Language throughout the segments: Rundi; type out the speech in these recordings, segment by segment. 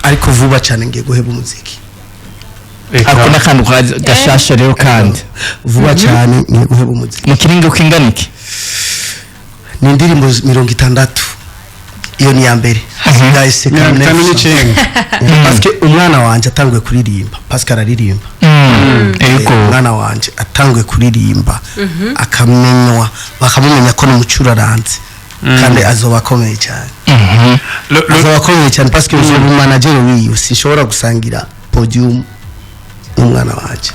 Ariko vuba cyane ngiye guheba umuziki. Ako n'akantu gashasha rero kandi. Vuba cyane ngiye guheba umuziki. Mu kiringo kingana iki? Ni indirimbo 60, iyo ni iya mbere, hasigaye 59. Parce que umwana wanje atanguye kuririmba, parce que araririmba. Umwana wanje atanguye kuririmba, akamenywa, bakamumenya ko n'umucuraranzi, kandi azoba akomeye cyane. Azoba akomeye cyane parce que uzoba manager wiwe. Sinshobora gusangira podium n'umwana wanje.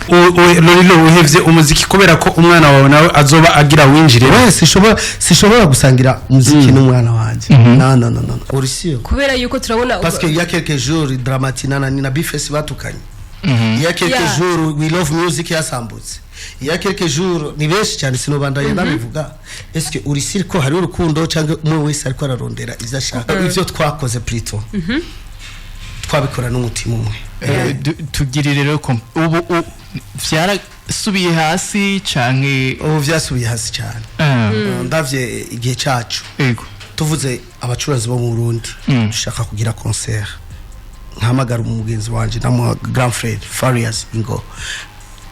Lolilo, uhevye umuziki kubera ko umwana wawe nawe azoba agira winjire? We, sinshobora gusangira umuziki n'umwana wanje. No, no, no, no, urisiyo. Kubera yuko turabona Parce que il y a quelques jours, Drama-T na B-Face batukanye. Il y a quelques jours, We Love Music yasambutse. Il y a quelques jours, ni benshi cyane, sinobandanya ndabivuga. Est-ce que uri sûr ko hari urukundo, cyangwa umwe wese ariko ararondera ivyo ashaka? Ivyo twakoze plutôt, twabikora n'umutima umwe. Tugire rero ko ubu vyarasubiye hasi canke? Ubu vyasubiye hasi cyane. Ndavye igihe cacu, tuvuze abacuruzi bo mu Burundi, dushaka kugira concert, nkahamagara umugenzi wanje na grand frère Farious, ingo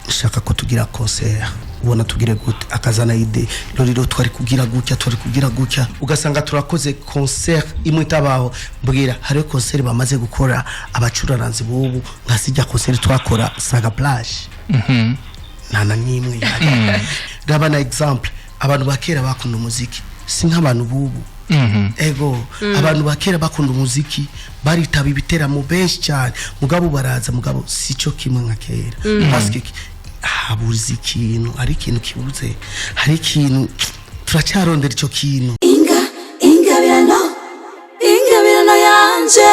nshaka ko tugira concert, ubona tugire gute? Akazana idée: "Rero twari kugira gutya, twari kugira gutya." Ugasanga turakoze concert imwe itabaho. Mbwira, hariho concert bamaze gukora abacuraranzi bubu nka sijya concert twakora Saga Plage? Nta na n'imwe ihari. Raba na exemple, abantu ba kera bakunda umuziki, si nk'abantu bubu. Ego, abantu ba kera bakunda umuziki, baritaba ibiteramo benshi cyane. Mugabo baraza, mugabo si cyo kimwe nka kera, parce que habuze ikintu, hari ikintu kibuze, hari ikintu turacyarondera, icyo kintu. Inga ingabirano, ingabirano yanje.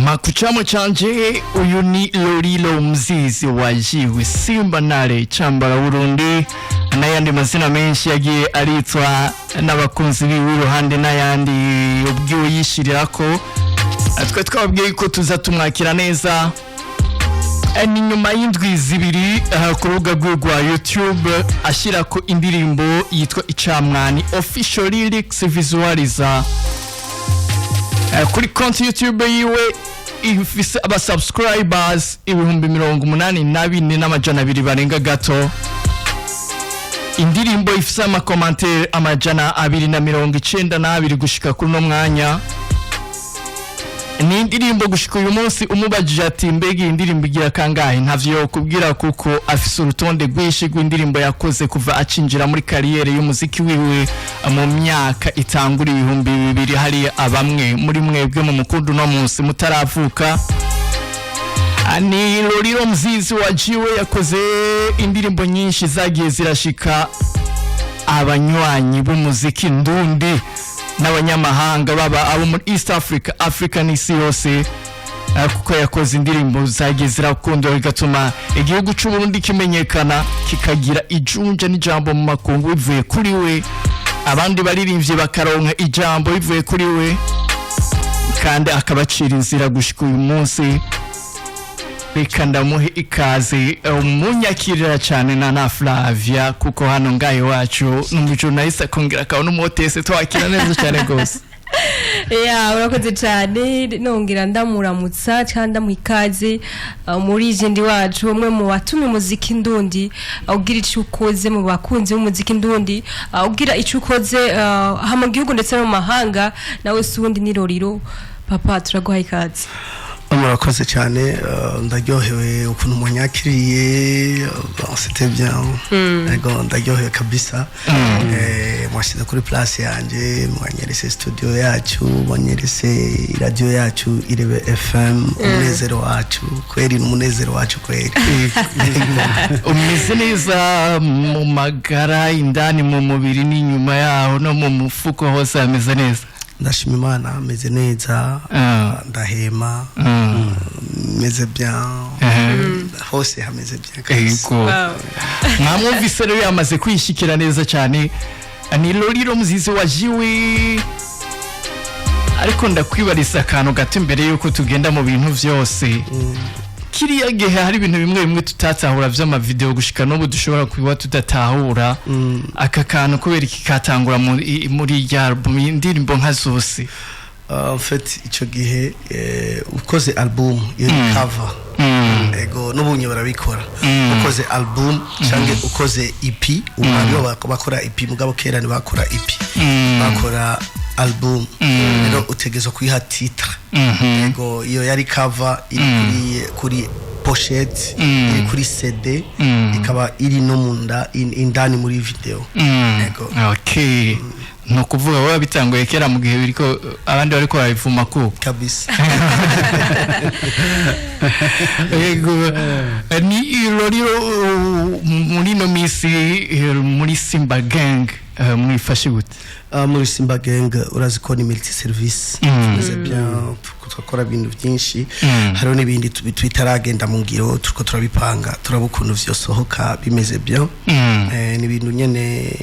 Makuchamo canje, uyu ni Lolilo Mzizi wajiwe Simba Nare Chambara Burundi n'ayandi mazina menshi yagiye aritwa n'abakunzi biwe iruhande n'ayandi ubwiwe yishirirako. Twe twababwiye ko tuza tumwakira neza. Ni nyuma y'indwi 2 ku rubuga rwe rwa YouTube ashyirako indirimbo yitwa Icamwani official lyrics visualizer. Kuri konti YouTube yiwe ifise aba subscribers 84,200 barenga gato. Indirimbo ifise ama commentaires 292 gushika kuri uno mwanya. Ni indirimbo gushika uyu munsi umubajije ati: "Mbega iyi ndirimbo igira kangahe?" Ntavyo yokubwira, kuko afise urutonde rwinshi rw'indirimbo yakoze kuva acinjira muri carrière y'umuziki wiwe mu myaka itangura 2000. Hari abamwe muri mwebwe mu mukundu no munsi mutaravuka. Ni Lolilo Mzizi wajiwe, yakoze indirimbo nyinshi zagiye zirashika abanywanyi b'umuziki ndundi n'abanyamahanga, baba abo muri East Africa, Africa n'isi yose, kuko yakoze indirimbo zagiye zirakundwa, bigatuma igihugu cy'u Burundi kimenyekana, kikagira ijunja n'ijambo mu makungu bivuye kuri we, abandi baririmbyi bakaronka ijambo bivuye kuri we, kandi akabacira inzira gushika uyu munsi. Reka ndamuhe ikaze, munyakirira cyane na Flavia, kuko hano ngaho iwacu ni umujournaliste, akongera akaba n'umu hôtesse, twakira neza cyane rwose. Ya, urakoze cyane. Nongera ndamuramutsa cyangwa ndamuha ikaze muri jendi wacu, umwe mu batumye umuziki ndundi ugira icyo ukoze mu bakunzi b'umuziki ndundi, ugira icyo ukoze aha mu gihugu ndetse no mu mahanga. Nawe si uwundi, ni Lolilo. Papa, turaguha ikaze. Murakoze cyane. Ndaryohewe ukuntu munyakiriye. Bon, c'était bien. Ego, ndaryohewe kabisa. Mwashyize kuri place yanjye, mwanyerese studio yacu, mwanyerese radio yacu Irebe FM. Umunezero wacu kweri, ni umunezero wacu kweri. Umeze neza mu magara, indani mu mubiri n'inyuma yaho no mu mufuko, hose hameze neza? Ndashima Imana, meze neza. Ndahema, meze bien. Hose hameze bien kabisa. Ego. Mwamwumvise rero, yamaze kwishikira neza cyane, ni Lolilo Muzizi wa Jiwe. Ariko ndakwibariza akantu gato imbere yuko tugenda mu bintu vyose. Kiriya gihe hari ibintu bimwe bimwe tutatahura vy'amavideo, gushika n'ubu dushobora kuba tudatahura. Aka kantu kubera iki katangura muri irya album indirimbo nka zose? En fait, ico gihe ukoze album, iyo ni cover. Ego, n'ubunye barabikora. Ukoze album canke ukoze EP, ubu hariho bakora EP, mugabo kera ntibakora EP, bakora album. Rero utegerezwa kuyiha titre. Ego, iyo yari cover iri kuri pochette, iri kuri CD, ikaba iri no munda indani muri video. Ego. Okay, ni ukuvuga wowe bitanguye kera mu gihe biriko abandi bariko barabivuma kuko. Kabisa. Ego, ni Lolilo. Muri ino minsi muri Simba Gang mwifashe gute? Muri Simba Gang, urazi ko ni multi service. Tumeze bien, turakora ibintu byinshi. Hariho n'ibindi tubitaragenda mu ngiro, turiko turabipanga, turaba ukuntu vyosohoka bimeze bien. Ni ibintu nyene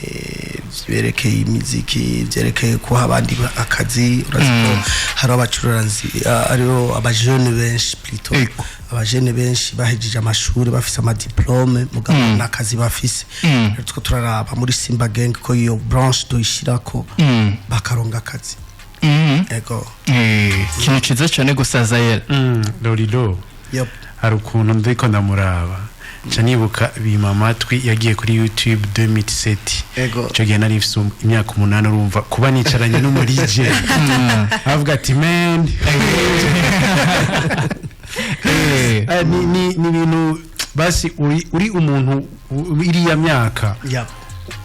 vyerekeye imiziki, vyerekeye kuha abandi akazi. Urazi ko hariho abacuranzi, hariho abajene benshi, plutôt abajene benshi bahejeje amashuri, bafise amadiplome, mugabo nta kazi bafise. Rero turiko turaraba muri Simba Gang ko iyo branche tuyishirako, bakaronga akazi. Ego. Ikintu ciza cyane gusa, Zayel. Lolilo. Yep. Hari ukuntu ndiko ndamuraba, nca nibuka bima amatwi yagiye kuri YouTube 2007. Ego. Icyo gihe nari mfise imyaka 8. Urumva kuba nicaranye n'umurije avuga ati "Man." Ni ibintu basi uri umuntu iriya myaka,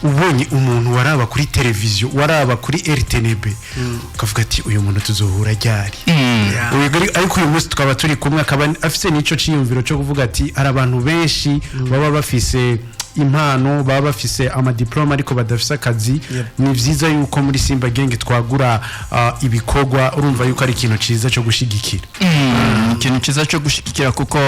ubonye umuntu waraba kuri televiziyo, waraba kuri RTNB, ukavuga ati "Uyu muntu tuzohura ryari?" Ariko uyu munsi tukaba turi kumwe, akaba afise n'ico ciyumviro cyo kuvuga ati hari abantu benshi baba bafise impano, baba bafise amadiplome, ariko badafise akazi. Ni vyiza yuko muri Simba Gang twagura ibikorwa. Urumva yuko ari ikintu ciza cyo gushigikira. Ikintu cyiza cyo gushigikira, kuko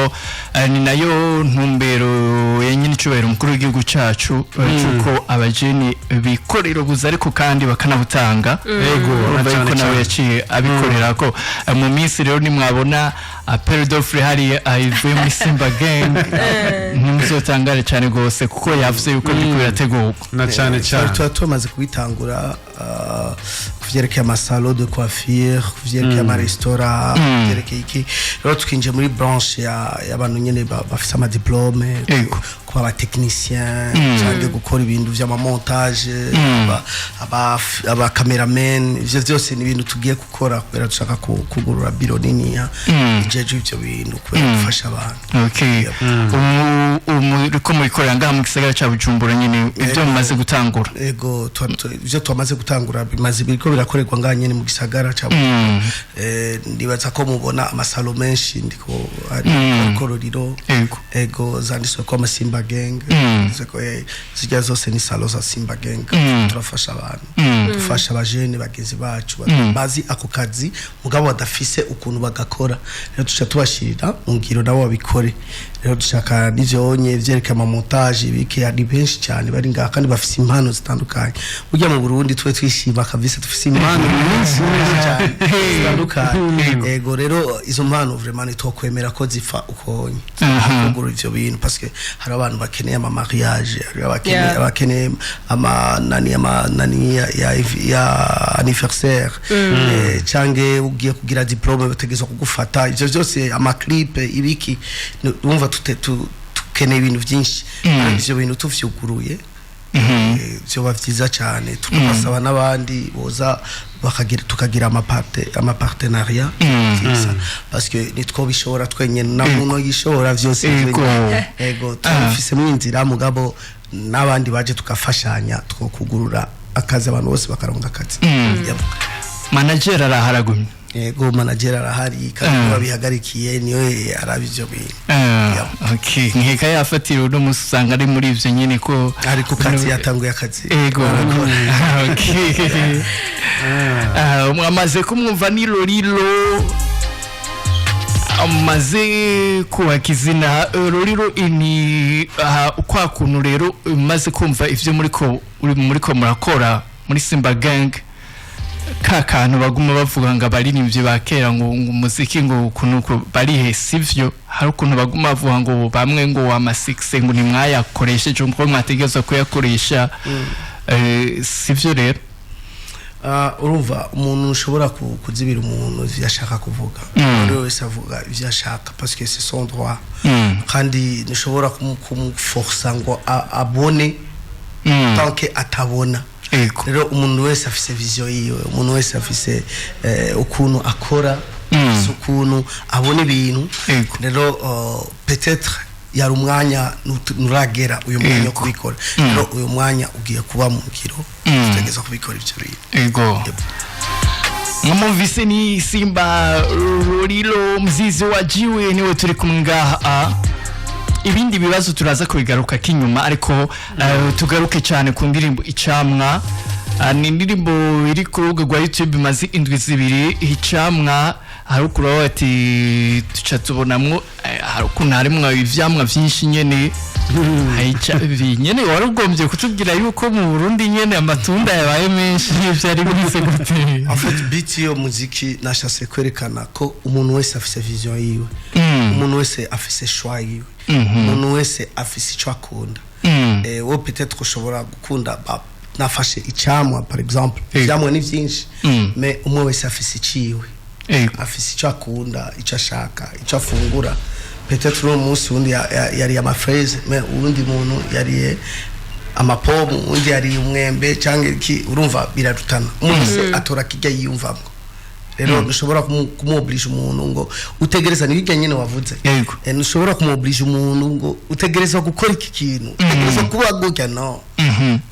ni nayo ntumbero ya nyine icyubahiro umukuru w'igihugu cacu, cy'uko abajeni bikorera ubuzi ariko kandi bakanabutanga. Ego, urumva na yuko cane nawe cane. yaciye abikorera ko mu minsi rero nimwabona appel d'offre hari ivuye muri Simba Gang, ntimuzotangare cyane rwose, kuko yavuze yuko biriko birategurwa. Na cane cane. Tuba tumaze kubitangura, ku vyerekeye amasalon de coiffure, ku vyerekeye amaresitora, ku vyerekeye iki. Rero twinjiye muri branche y'abantu nyene bafise amadiplome, kuba abatechnicien canke gukora ibintu vy'amamontage, aba cameraman. Ivyo vyose ni ibintu tugiye gukora kubera dushaka kugurura biro niniya ijejwe ivyo bintu, kubera gufasha abantu. Okay, uriko mubikorera ngaha mu gisagara ca Bujumbura nyine ibyo mumaze gutangura? Ego, ivyo twamaze gutangura bimaze, biriko birakorerwa ngaha nyene mu gisagara ca Bujumbura. Ndibaza ko mubona amasalo menshi ndiko ari ariko Lolilo. Ego, zanditswe ko amasimba Gang. Zanditswe ko, zirya zose ni salon za Simba Gang. Turafasha abantu, dufasha abajene bagenzi bacu bazi ako kazi mugabo badafise ukuntu bagakora. Rero tuca tubashirira mu ngiro nabo babikore. Rero dushaka n'ivyonye vyerekeye amamontage ibiki. Hari benshi cyane bari ngaha kandi bafise impano zitandukanye. Burya mu Burundi twe twishima kabisa, dufise impano nyinshi nyinshi cyane zitandukanye. Ego, rero izo mpano vraiment ntitwokwemera ko zipfa ukonye. Kugura ivyo bintu, parce que hari abantu bakeneye ama mariage, hari abakeneye abakeneye ama nani, ama nani ya anniversaire, canke ugiye kugira diplôme bategerezwa kugufata. Ivyo vyose, ama clip, ibiki, urumva tukeneye ibintu byinshi. Ivyo bintu tuvyuguruye, vyoba vyiza cyane. Tukabasaba n'abandi boza bakagira, tukagira amapartenariat vyiza, parce que nitwo bishobora twenyene, na muntu yishobora vyose twenyene. Ego, tubifisemo inzira, mugabo n'abandi baje tukafashanya, twokugurura akazi, abantu bose bakaronka akazi. Yep. Manager araharagumye. Yego, manager arahari kandi babihagarikiye, niwe araba ivyo bintu. Okay, nkeka yafatira uno musi usanga ari muri ivyo nyene ko Ari ku kazi, yatanguye akazi. Ego, okay. Mwamaze kumwumva, ni Lolilo amaze kubaka izina. Lolilo ni kwa kuntu rero umaze kumva ivyo muriko uri muriko murakora muri Simba Gang, ka kantu baguma bavuga ngo abaririmbyi ba kera ngo umuziki ngo ukuntu uku barihe, sivyo? Hari ukuntu baguma bavuga ngo bamwe ngo ama succès ngo ntimwayakoresheje ngo mwategerezwa kuyakoresha. Sivyo rero? Urumva umuntu ushobora kuzibira umuntu ivyo ashaka kuvuga. Umuntu wese avuga ivyo ashaka parce que c'est son droit. Kandi ntushobora kumuforsa ngo abone tant que atabona. Rero umuntu wese afise vision yiwe, umuntu wese afise ukuntu akora, afise ukuntu abona ibintu. Rero peut-être yari umwanya nuragera uyu mwanya wo kubikora. Rero uyu mwanya ugiye kuba mu ngiro, tutegeza kubikora ivyo bintu. Ego. Yep. Mwamumvise, ni Simba Lolilo Mzizi wa Jiwe, niwe turi kumwe ngaha. Ibindi bibazo turaza kubigaruka kinyuma, ariko tugaruke cyane ku ndirimbo Icamwa. Ni indirimbo iri ku rubuga rwa YouTube, imaze indwi 2. Icamwa, hari ukuraho ati tuca tubonamwo hari ukuntu harimwo ivyamwa vyinshi nyene. Nyene wari ugombye kutubwira yuko mu Burundi nyene amatunda yabaye menshi, vyari bimeze gute? En fait, beat yo muziki nashatse kwerekana ko umuntu wese afise vision yiwe, umuntu wese afise choix yiwe, umuntu wese afise ico akunda. Wowe peut-être ushobora gukunda nafashe icamwa par exemple, ivyamwa ni vyinshi, mais umwe wese afise iciwe, afise icyo akunda, icyo ashaka, icyo afungura. Peut-être uno munsi uwundi yariye ama fraises, mais uwundi muntu yariye amapomu, uwundi yariye umwembe cyangwa iki. Urumva birarutana, umuntu wese atora kijya yiyumvamwo. Rero ntushobora kumuoblige umuntu ngo utegereza ni bijya nyine wavuze. Ntushobora kumuoblige umuntu ngo utegereza gukora iki kintu, utegereza kuba gutya. No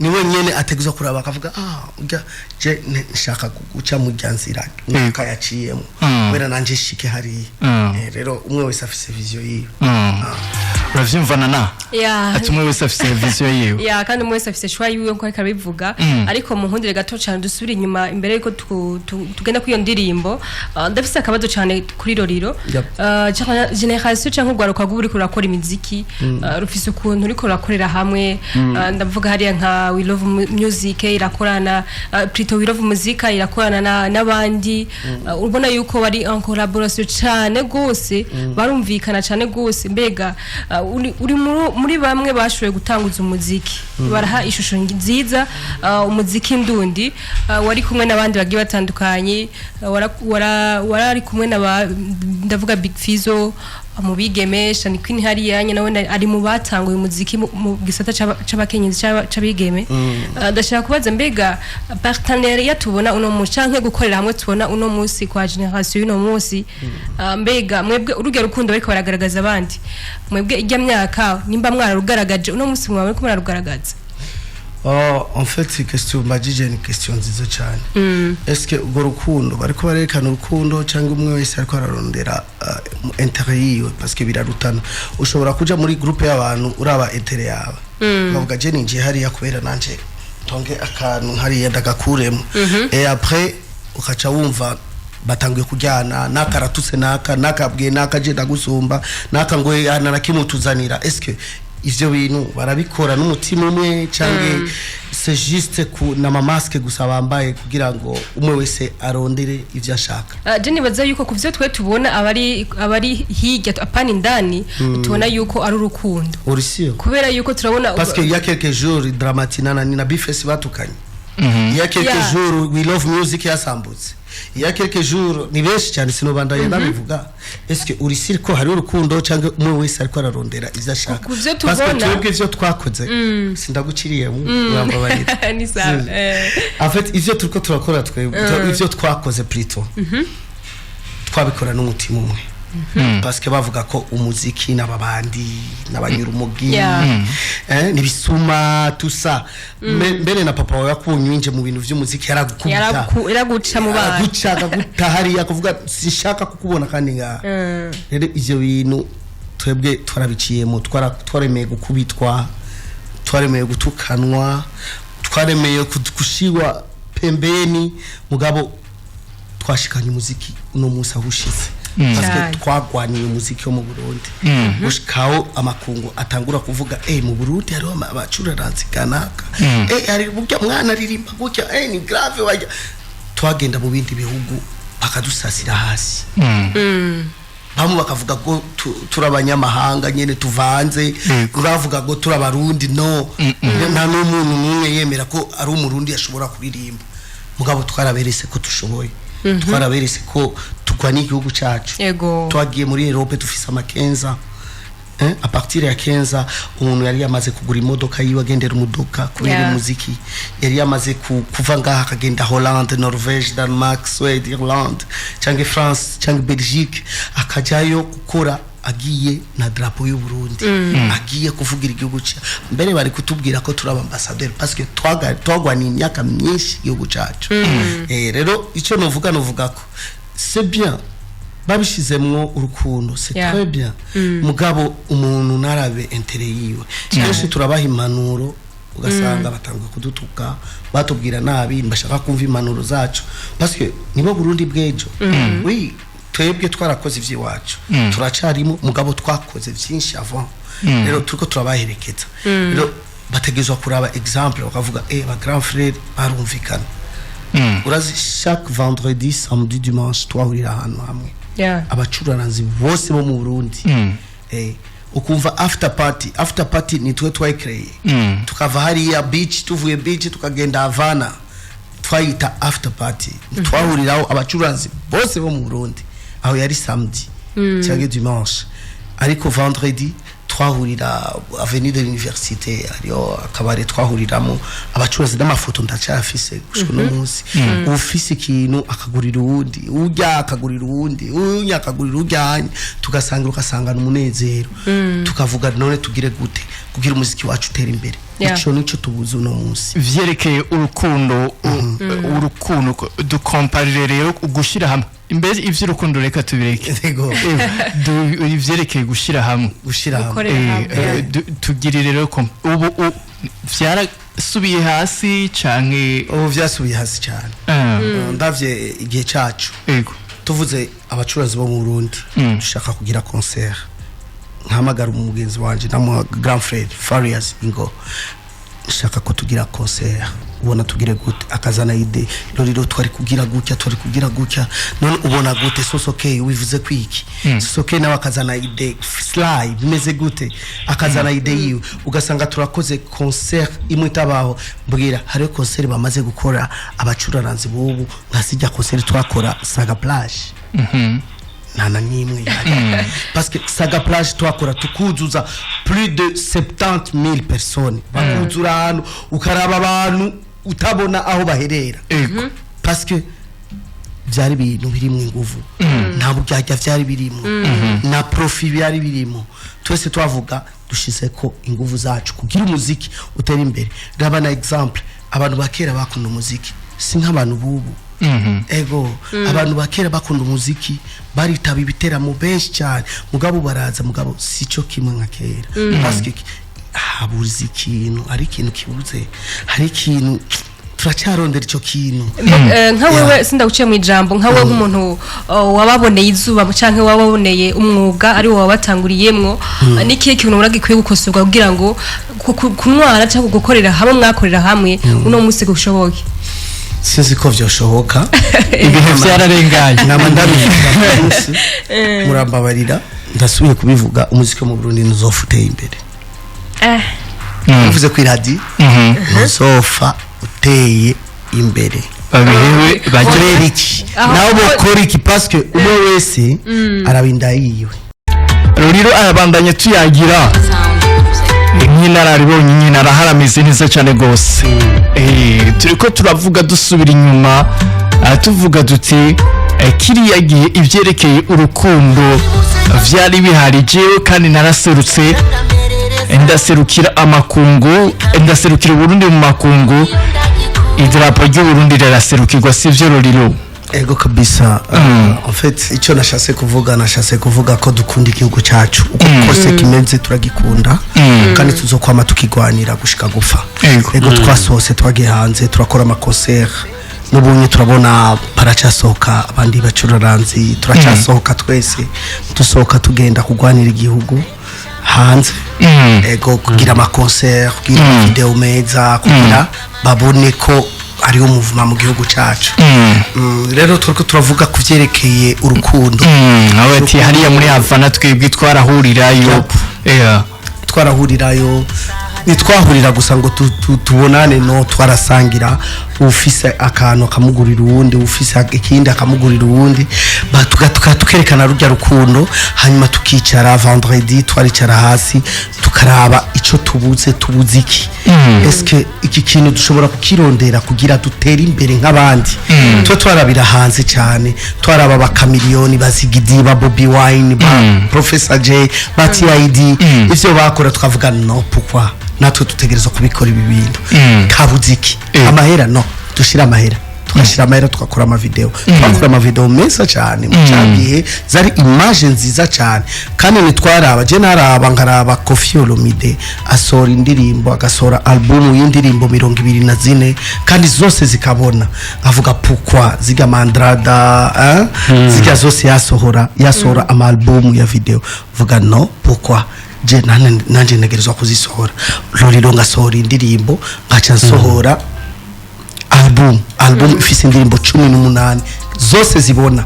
ni wenyene ategerezwa kuraba akavuga: "Ah, urya je nshaka guca mu rya nzira naka yaciyemo, kubera nanje shike hariya." Rero umwe wese afise vision yiwe. Uravyumvana na ati umwe wese afise vision yiwe. Ya, kandi umwe wese afise choix yiwe nkuko ariko arabivuga. Ariko mu nkundire gato cyane dusubire inyuma imbere yuko tugenda kuri iyo ndirimbo. Ndafise akabazo cyane kuri Lolilo. Yep. Génération cyangwa urwaruka rw'ubu ruriko rurakora imiziki, rufise ukuntu ruriko rurakorera hamwe. Ndavuga hariya nka We Love Music irakorana, plutôt We Love Muzika irakorana n'abandi. Ubona yuko bari en collaboration cyane gose, barumvikana cyane gose. Mbega uri muri bamwe bashoboye gutanguza umuziki, baraha ishusho nziza umuziki ndundi. Wari kumwe n'abandi bagiye batandukanye, warari kumwe na ndavuga Big Fizzo mu bigeme, Shani Queen hariya nyine nawe ari mu batanguye umuziki mu gisata c'abakenyezi, c'abigeme. Ndashaka kubaza, mbega partenariat tubona uno munsi canke gukorera hamwe tubona uno munsi kwa génération y'uno munsi, mbega mwebwe urugero rukundo bariko baragaragaza abandi, mwebwe ijya myaka nimba mwararugaragaje, uno munsi mwaba muriko murarugaragaza? Oh, en fait, question mbajije ni question nziza cyane. Est-ce que urwo rukundo bariko barerekana urukundo, cyangwa umwe wese ariko ararondera intérêt yiwe? Parce que birarutana, ushobora kuja muri groupe y'abantu uraba intérêt yawe, ukavuga: "Je ninjiye hariya kubera nanje tonge akantu hariya ndagakuremo." Et après ukaca wumva batanguye kujyana, nakaratutse, naka nakabwiye naka je ndagusumba, naka ngo ana nakimutuzanira. Est-ce que ivyo bintu barabikora n'umutima umwe, canke c'est juste ku nama masque gusa bambaye kugira ngo umwe wese arondere ivyo ashaka? Je nibaza yuko ku vyo twe tubona, abari hirya apana indani, tubona yuko ari urukundo. Uri sûr? Kubera yuko turabona Parce que il y a quelques jours Dramatina na Bifes batukanye, il y a quelques jours We Love Music yasambutse, il y a quelques jours ni benshi cyane, sinobandanya ndabivuga. Est-ce que uri sûr ko hari urukundo, cyangwa umwe wese ariko ararondera ivyo ashaka? Ku vyo Parce que tubona- twebwe ivyo twakoze, sindaguciriye, urambabarira. Ni sawa. En fait, ivyo turiko turakora twebwe, ivyo twakoze plutôt, twabikora n'umutima umwe. Parce que bavuga ko umuziki n'ababandi n'abanyurumogi, n'ibisuma tusa. Mbere na papa wawe yakubonye winje mu bintu vy'umuziki, yaragukubita. Yaraguca mu bana. Araguca, akaguta hariya, akavuga: "Sinshaka kukubona kandi ngaha." Rero ivyo bintu twebwe twarabiciyemo, twaremeye gukubitwa, twaremeye gutukanwa, twaremeye gushirwa pembeni, mugabo twashikanye umuziki uno munsi aho ushize, parce que twagwaniye umuziki wo mu Burundi gushikaho amakungu atangura kuvuga: "Mu Burundi hariho abacuraranzi kanaka, hari burya mwana aririmba gutya, ni grave." Wajya twagenda mu bindi bihugu bakadusasira hasi, bamwe bakavuga ko turi abanyamahanga nyene tuvanze, bavuga ngo turi Abarundi. No nta n'umuntu n'umwe yemera ko ari Umurundi ashobora kuririmba, mugabo twaraberese ko dushoboye, twaraberese ko turwana igihugu cacu. Twagiye muri Europe dufise amakenza, à partir ya 15, umuntu yari yamaze kugura imodoka yiwe, agendera umuduka kubera umuziki. Yari yamaze kuva ngaha akagenda Hollande, Norvège, Denmark, Suède, Irlande cyangwa France cyangwa Belgique, akajayo gukora agiye na drapeau y'u Burundi, agiye kuvugira igihugu cya. Mbere bari kutubwira ko turi ambassadeur, parce que twagwaniye imyaka myinshi igihugu cyacu. Rero icyo novuga ko c'est bien babishizemwo urukundo, c'est très bien, mugabo umuntu narabe intérêt yiwe. Kenshi turabaha impanuro, ugasanga batanga kudutuka, batubwira nabi, bashaka kumva impanuro zacu, parce que nibo Burundi bw'ejo. Oui, twebwe twarakoze ivy'iwacu, turacarimo, mugabo twakoze vyinshi avant. Rero turiko turabaherekeza. Rero bategerezwa kuraba exemple, bakavuga: "Ba grand frère barumvikana." Urazi, chaque vendredi, samedi, dimanche twahurira ahantu hamwe, abacuraranzi bose bo mu Burundi, ukumva after party. After party ni twe twayikreye. Tukava hariya beach, tuvuye beach tukagenda Havana, twayita after party. Twahuriraho abacuranzi bose bo mu Burundi. Aho yari samedi cyangwa dimanche, ariko vendredi twahurira avenue de l'Université, hariyo akabare twahuriramo abacuruzi. N'amafoto ndacyafise gushika uno munsi. Ufise ikintu akagurira uwundi, urya akagurira uwundi, urya akagurira ujyanye, tugasanga ugasangana umunezero, tukavuga: "None tugire gute kugira umuziki wacu utere imbere?" Ico nico tubuze uno munsi. Vyerekeye urukundo, urukundo dukomparire rero gushyira hamwe. Mbese ivy'urukundo reka tubireke. Yego. Ivyerekeye gushyira hamwe. Gushira hamwe. Gukorera hamwe. Tugirire rero ubu vyarasubiye hasi canke? Ubu vyasubiye hasi cyane. Ndavye igihe cacu, tuvuze abacuruzi bo mu Burundi, dushaka kugira concert, nkahamagara umugenzi wanje, namuha: "Grand frère Farious, ingo nshaka ko tugira concert, ubona tugire gute?" Akazana idée: "Rero twari kugira gutya, twari kugira gutya, none ubona gute? Sosoke wivuze kwiki?" Sosoke nawe akazana idée: "Sly, bimeze gute?" Akazana idée yiwe, ugasanga turakoze concert imwe itabaho. Mbwira, hariho concert bamaze gukora abacuraranzi b'ubu nka sijya concert twakora Saga Plage? Nta na n'imwe ihari, parce que Saga Plage twakora tukuzuza plus de 70 000 personnes, bakuzura ahantu ukaraba abantu utabona aho baherera, parce que byari ibintu birimo inguvu, nta buryarya byari birimo, na profit byari birimo. Twese twavuga dushize ko inguvu zacu kugira umuziki utera imbere. Raba na exemple, abantu ba kera bakunda umuziki, si nk'abantu bubu. Ego, abantu ba kera bakunda umuziki, baritaba ibiteramo benshi cyane, mugabo baraza, mugabo si cyo kimwe nka kera, parce que habuze ikintu, hari ikintu kibuze, hari ikintu turacyarondera, icyo kintu. Nka wewe, sindaguciye mu ijambo, nka wewe nk'umuntu wababoneye izuba canke wababoneye umwuga ari wo wabatanguriyemwo, ni ikihe kintu ubona gikwiye gukosorwa kugira ngo kunwara cyangwa gukorera hamwe mwakorera hamwe uno munsi gushoboke? Sinzi ko vyoshoboka. Ibihe byararenganye. Nama ndabivuga kenshi, murambabarira ndasubiye kubivuga: umuziki wo mu Burundi ntuzofa uteye imbere. Uvuze ku iradi, ntuzofa uteye imbere. Babihewe bajye. Kubera iki? Aho Nawe bokora iki? Parce que umwe wese arabinda yiwe. Ruriro arabandanya tuyagira nk'inararibonye nyine, araharameze neza cyane rwose. Turiko turavuga dusubira inyuma, tuvuga duti Kiriya gihe ivyerekeye urukundo vyari bihari, jewe kandi naraserutse, ndaserukira amakungu, ndaserukira Uburundi mu makungu, idarapo ry'Uburundi riraserukirwa, sivyo Lolilo? Ego kabisa. En fait, icyo nashatse kuvuga ko dukunda igihugu cyacu uko kose kimeze, turagikunda kandi tuzokwama tukigwanira gushika gupfa. Ego, twasohotse, twagiye hanze, turakora ama concert, n'ubunye turabona baracyasohoka, abandi bacuraranzi turacyasohoka, twese dusohoka tugenda kugwanira igihugu hanze. Ego, kugira ama concert, kugira ama video meza, kugira babone ko hariho umuvuma mu gihugu cyacu. Rero turiko turavuga ku vyerekeye urukundo. Aho ati hariya muri Havana twebwe twarahurirayo. Twarahurirayo, ntitwahurira gusa ngo tubonane, no twarasangira, ufise akantu akamugurira uwundi, ufise ikindi akamugurira uwundi, tukerekana rujya rukundo. Hanyuma tukicara vendredi, twaricara hasi tukaraba ico tubuze. Tubuze iki? Eske iki kintu dushobora kukirondera kugira dutere imbere nk'abandi? Tuba twarabira hanze cyane, twaraba bakamiliyoni, bazigidi, ba Bobby Wine, ba Professor J, ba TID, ivyo bakora, tukavuga: "No, pourquoi natwe dutegerezwa kubikora ibi bintu?" Kabuze iki? Amahera? No dushira amahera, tugashyira amahera, tugakora ama video, twakora ama video meza cyane. Mu cyagihe zari image nziza cyane, kandi ntitwaraba, je naraba nkaraba Koffi Olomide asohora indirimbo, agasohora album y'indirimbo 24 kandi zose zikabona, nkavuga: "Pourquoi ziga Mandrada, hein?" Ziga zose yasohora ama album ya video, vuga: "No, pourquoi je nanje ntegerezwa kuzisohora?" Lolilo ngasohora indirimbo, ngaca nsohora album ifise indirimbo 18 zose zibona,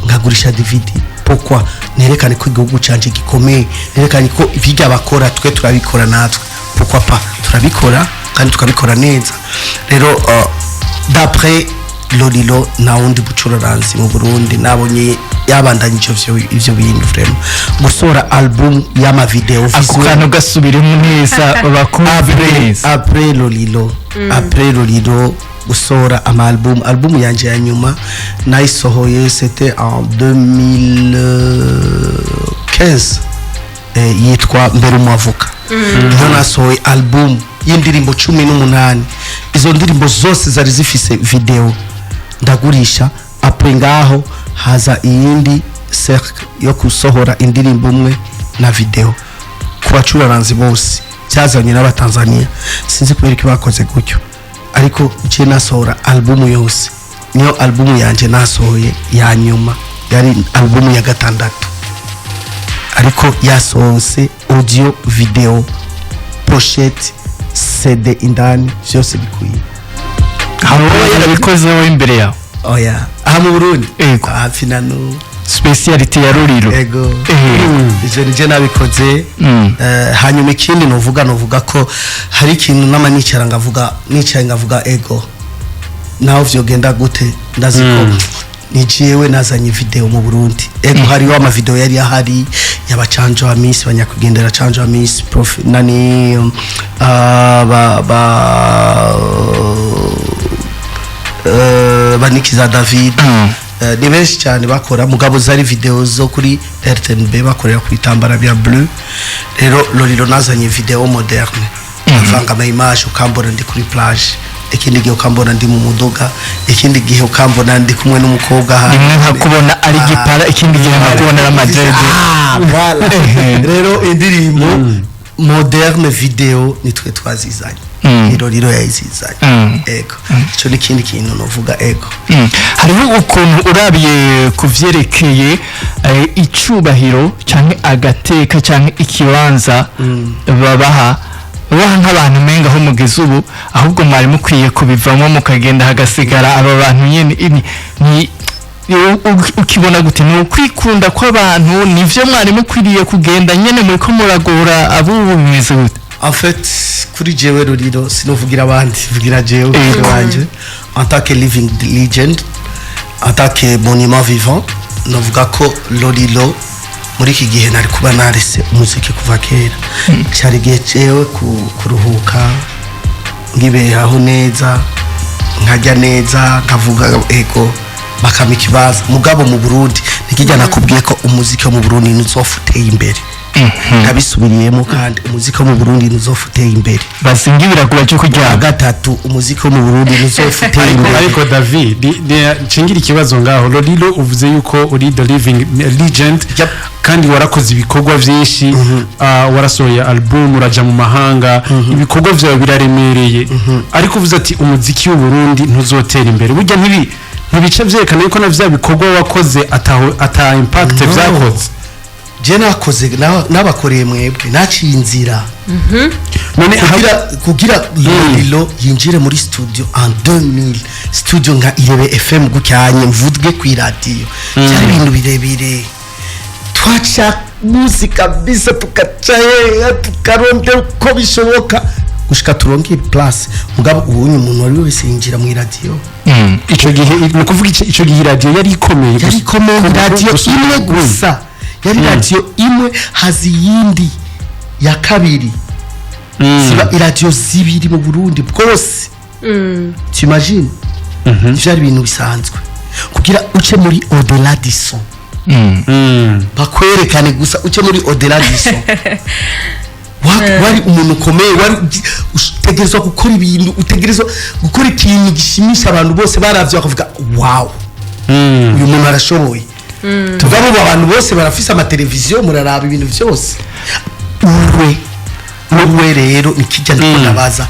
nkagurisha DVD. Pourquoi? Nerekane ko igihugu canje gikomeye, nerekane ko ibijya bakora twe turabikora natwe. Pourquoi pas? Turabikora kandi tukabikora neza. Rero d'après Lolilo, nta wundi bucuraranzi mu Burundi nabonye yabandanye ivyo bintu, vraiment, gusohora album y'ama video. Ako kantu gasubiremo neza, bakumve Après, neza. Après Lolilo gusohora ama album, album yanje ya nyuma nayisohoye, c'était en 2015, yitwa Mbere Umwavoka. Niho nasohoye album y'indirimbo 18, izo ndirimbo zose zari zifise video, ndagurisha. Après ngaho haza iyindi cercle yo gusohora indirimbo umwe na video ku bacuraranzi bose, byazanye n'Abatanzania, sinzi kubera ko bakoze gutyo, ariko je nasohora album yose, niyo album yanje nasohoye ya nyuma, yari album ya gatandatu, ariko yasohose audio, video, pochette, CD indani, byose bikwiye. Hari uwo yarabikozeho imbere yawe? Oya, aha mu Burundi? Ego. Hafi na no. Spécialité ya Lolilo. Ego. Ivyo nije nabikoze. Hanyuma ikindi novuga ko hari ikintu nama nicara ngavuga, nicaye ngavuga: "Ego, naho vyogenda gute, ndazi ko ni jewe nazanye video mu Burundi." Ego, hariho ama video yari ahari y'abacanjo wa Miss, banyakwigendera Canjo wa Miss, prof nani, ba Banikiza David. Ni benshi cyane bakora, mugabo zari video zo kuri RTNB, bakorera ku bitambara bya bleu. Rero Lolilo nazanye video moderne, avanga ama image, ukambona ndi kuri plage, ikindi gihe ukambona ndi mu muduga, ikindi gihe ukambona ndi kumwe n'umukobwa ahantu. Rimwe nkakubona ari gipara, ikindi gihe nkakubona ari amadrede. Ah, voilà. Rero indirimbo moderne, video nitwe twazizanye, ni Lolilo yayizizanye. Ego, ico ni ikindi kintu novuga, ego. Hariho ukuntu urabiye ku vyerekeye icubahiro canke agateka canke ikibanza babaha nk'abantu umenga aho mugeze ubu, ahubwo mwari mukwiye kubivamo mukagenda, hagasigara aba bantu nyene. Ni ukibona gute? Ni ukwikunda kw'abantu? Nivyo mwari mukwiriye kugenda nyene, muriko muragora abubu? Bimeze gute? En fait, kuri jewe Lolilo, sinovugira abandi, vugira jewe kuri wanje en tant que living legend, en tant que monument vivant, novuga ko Lolilo muri iki gihe nari kuba narese umuziki kuva kera. Cyari igihe jewe kuruhuka, ngiberaho neza, nkarya neza, nkavuga ego. Bakama ikibazo. Mugabo mu Burundi nikijya, nakubwiye ko umuziki wo mu Burundi ntuzofa uteye imbere. Ndabisubiriyemo kandi, umuziki wo mu Burundi ntuzofa uteye imbere. Basinga ibirago cyo kuryama. Gatatu, umuziki wo mu Burundi ntuzofa uteye Ariko imbere. Ariko David, nshingira ikibazo ngaho. Lolilo, uvuze yuko uri the living legend Yep. kandi warakoze ibikorwa byinshi, warasohoye album, uraja mu mahanga, ibikorwa byawe biraremereye, ariko uvuze ati umuziki w'u Burundi ntuzotera imbere. Burya ntibice vyerekana yuko na vya bikorwa wakoze ataho ata impact No. vyakoze? Je nakoze, nabakoreye mwebwe, naciye inzira None kugira Lolilo yinjire muri studio en 2000, studio nka Irebe FM gucyanye, mvuge ku iradiyo, byari ibintu birebire. Twaca musi kabisa, tukaca heya, tukarondera uko bishoboka gushika turonke place. Mugabo ubunye umuntu wari wese yinjira mu iradiyo. Ico gihe, ni ukuvuga ico gihe iradiyo yari ikomeye? Yari ikomeye, radiyo imwe gusa, yari radiyo imwe, haza iyindi ya kabiri, ziba iradiyo zibiri mu Burundi bwose. T'imagines? Ivyo ari ibintu bisanzwe kugira uce muri Au-delà du son, bakwerekane gusa, uce muri Au-delà du son. Wari umuntu ukomeye, wari utegerezwa gukora ibintu, utegerezwa gukora ikintu gishimisha abantu bose, baravye bakavuga: "Wow, uyu muntu arashoboye." Tugabo ubu abantu bose barafise amateleviziyo, muraraba ibintu byose. Uwe uwe rero nikijya, ndiko ndabaza: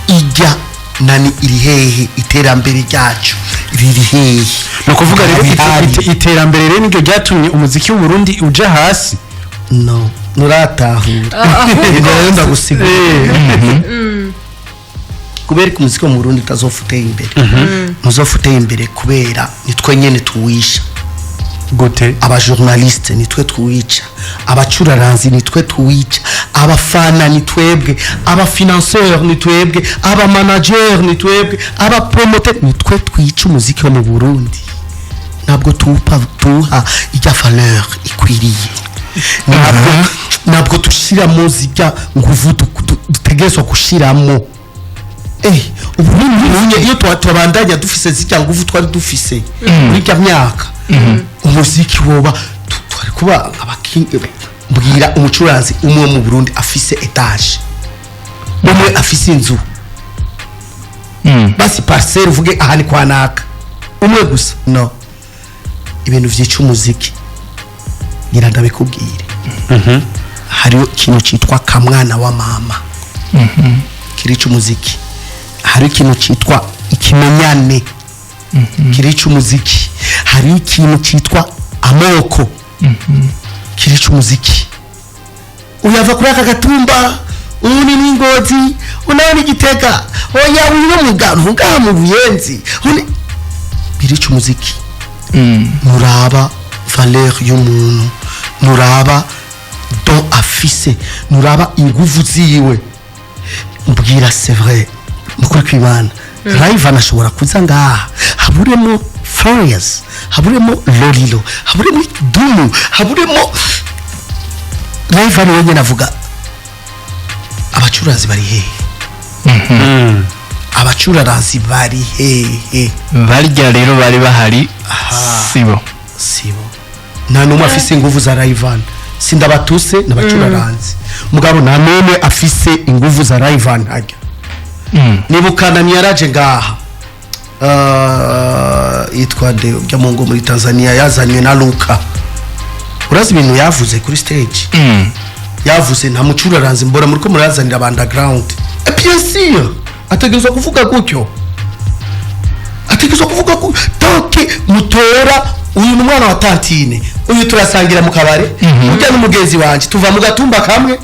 ijya nani iri hehe? Iterambere ryacu riri hehe? Ni ukuvuga rero Bihari. iterambere rero niryo ryatumye umuziki w'u Burundi uja hasi? No, nuratahura. Rero ndagusigura kubera ko umuziki wo mu Burundi utazofa uteye imbere. Ntuzofa uteye imbere kubera nitwe nyene tuwisha. Gute? Abajournaliste nitwe tuwica, abacuraranzi nitwe tuwica, abafana ni twebwe, abafinanceur ni twebwe, abamanager ni twebwe, abapromoteur nitwe twica umuziki wo mu Burundi. Ntabwo tuwupa, tuwuha ijya valeur ikwiriye, ntabwo dushiramo zijya nguvu dutegerezwa gushiramo. Ubu unye iyo tubandanya dufise zijya nguvu twari dufise muri ijya myaka, umuziki woba twari kuba abakingi. Mbwira umucuranzi umwe mu Burundi afise étage, umwe afise inzu, basi parcelle, uvuge aha ni kwa naka, umwe gusa. No ibintu vyica umuziki, ngira ndabikubwire, hariho ikintu cyitwa kamwana wa mama kirica umuziki, hariho ikintu cyitwa ikimenyane kirica umuziki, hariho ikintu cyitwa amoko kirica umuziki. Uyava kuri aka gatumba, uyu ni n'Ingozi, unawe ni Gitega, oya, uyu ni mugano ngaha mu Buyenzi, birica umuziki. Nuraba valeur y'umuntu, nuraba don afise, nuraba inguvu ziwe. Mbwira, c'est vrai, nukuri kwibana, Rayvan ashobora kuza ngaha, haburemo Farious, haburemo Lolilo, haburemo Dumu, haburemo Rayvan wenyine, avuga abacuranzi bari hehe? Abacuraranzi bari hehe? Barya rero bari bahari sibo. Sibo, nta n'umwe afise inguvu za Rayvan. Sindabatuse n'abacuraranzi, mugabo nta n'umwe afise inguvu za Rayvan hajya. Nibuka yaraje ngaha, yitwa nde ujya mu ngo muri Tanzania, yazanywe na Luka. Urazi ibintu yavuze kuri stage? Yavuze: "Nta mucuraranzi mbora muri ko murazanira aba underground." Et bien sûr ategerezwa kuvuga gutyo, ategerezwa kuvuga ko tant que mutora uyu ni umwana wa tantine, uyu turasangira mu kabare, ujya n'umugenzi wanje, tuva mu gatumba kamwe,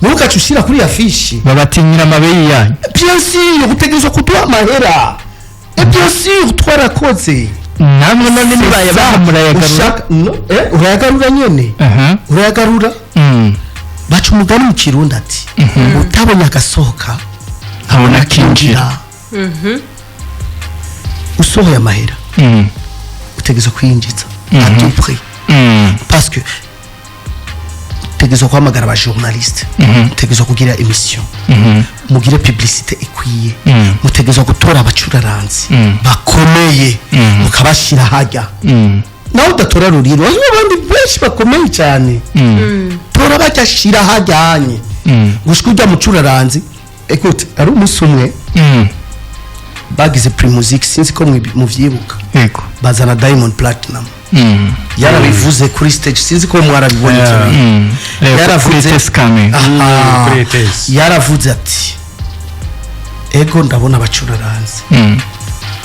ntukace ushyira kuri ya fiche. Babatinyira amabeyi yanyu. Bien sûr, utegerezwa kuduha amahera, et bien sûr twarakoze. Namwe none nibayabaha murayagarura? No, urayagarura nyene. Urayagarura. Baca umugani mu Kirundi ati: "Utabonye agasohoka nkabona kinjira." Usohoye amahera, utegerezwa kwinjiza à tout prix, parce que Mutegerezwa guhamagara aba journaliste, mutegerezwa kugira émission, mugire publicité ikwiye, mutegerezwa gutora abacuraranzi bakomeye, mukabashira hajya. Nawe udatora Ruriro, hariho abandi benshi bakomeye cyane. Tora bajya, hajyanye gushika ujya mucuraranzi. Écoute, ari umunsi umwe bagize Primusic, sinzi ko muvyibuka, bazana Diamond Platinum. Yarabivuze kuri stage, sinzi ko mwarabibonye ivyo bintu. Yaravuze Yaravuze- Kuri Aha. Kuri ETS. Yaravuze ati: "Ego, ndabona abacuraranzi,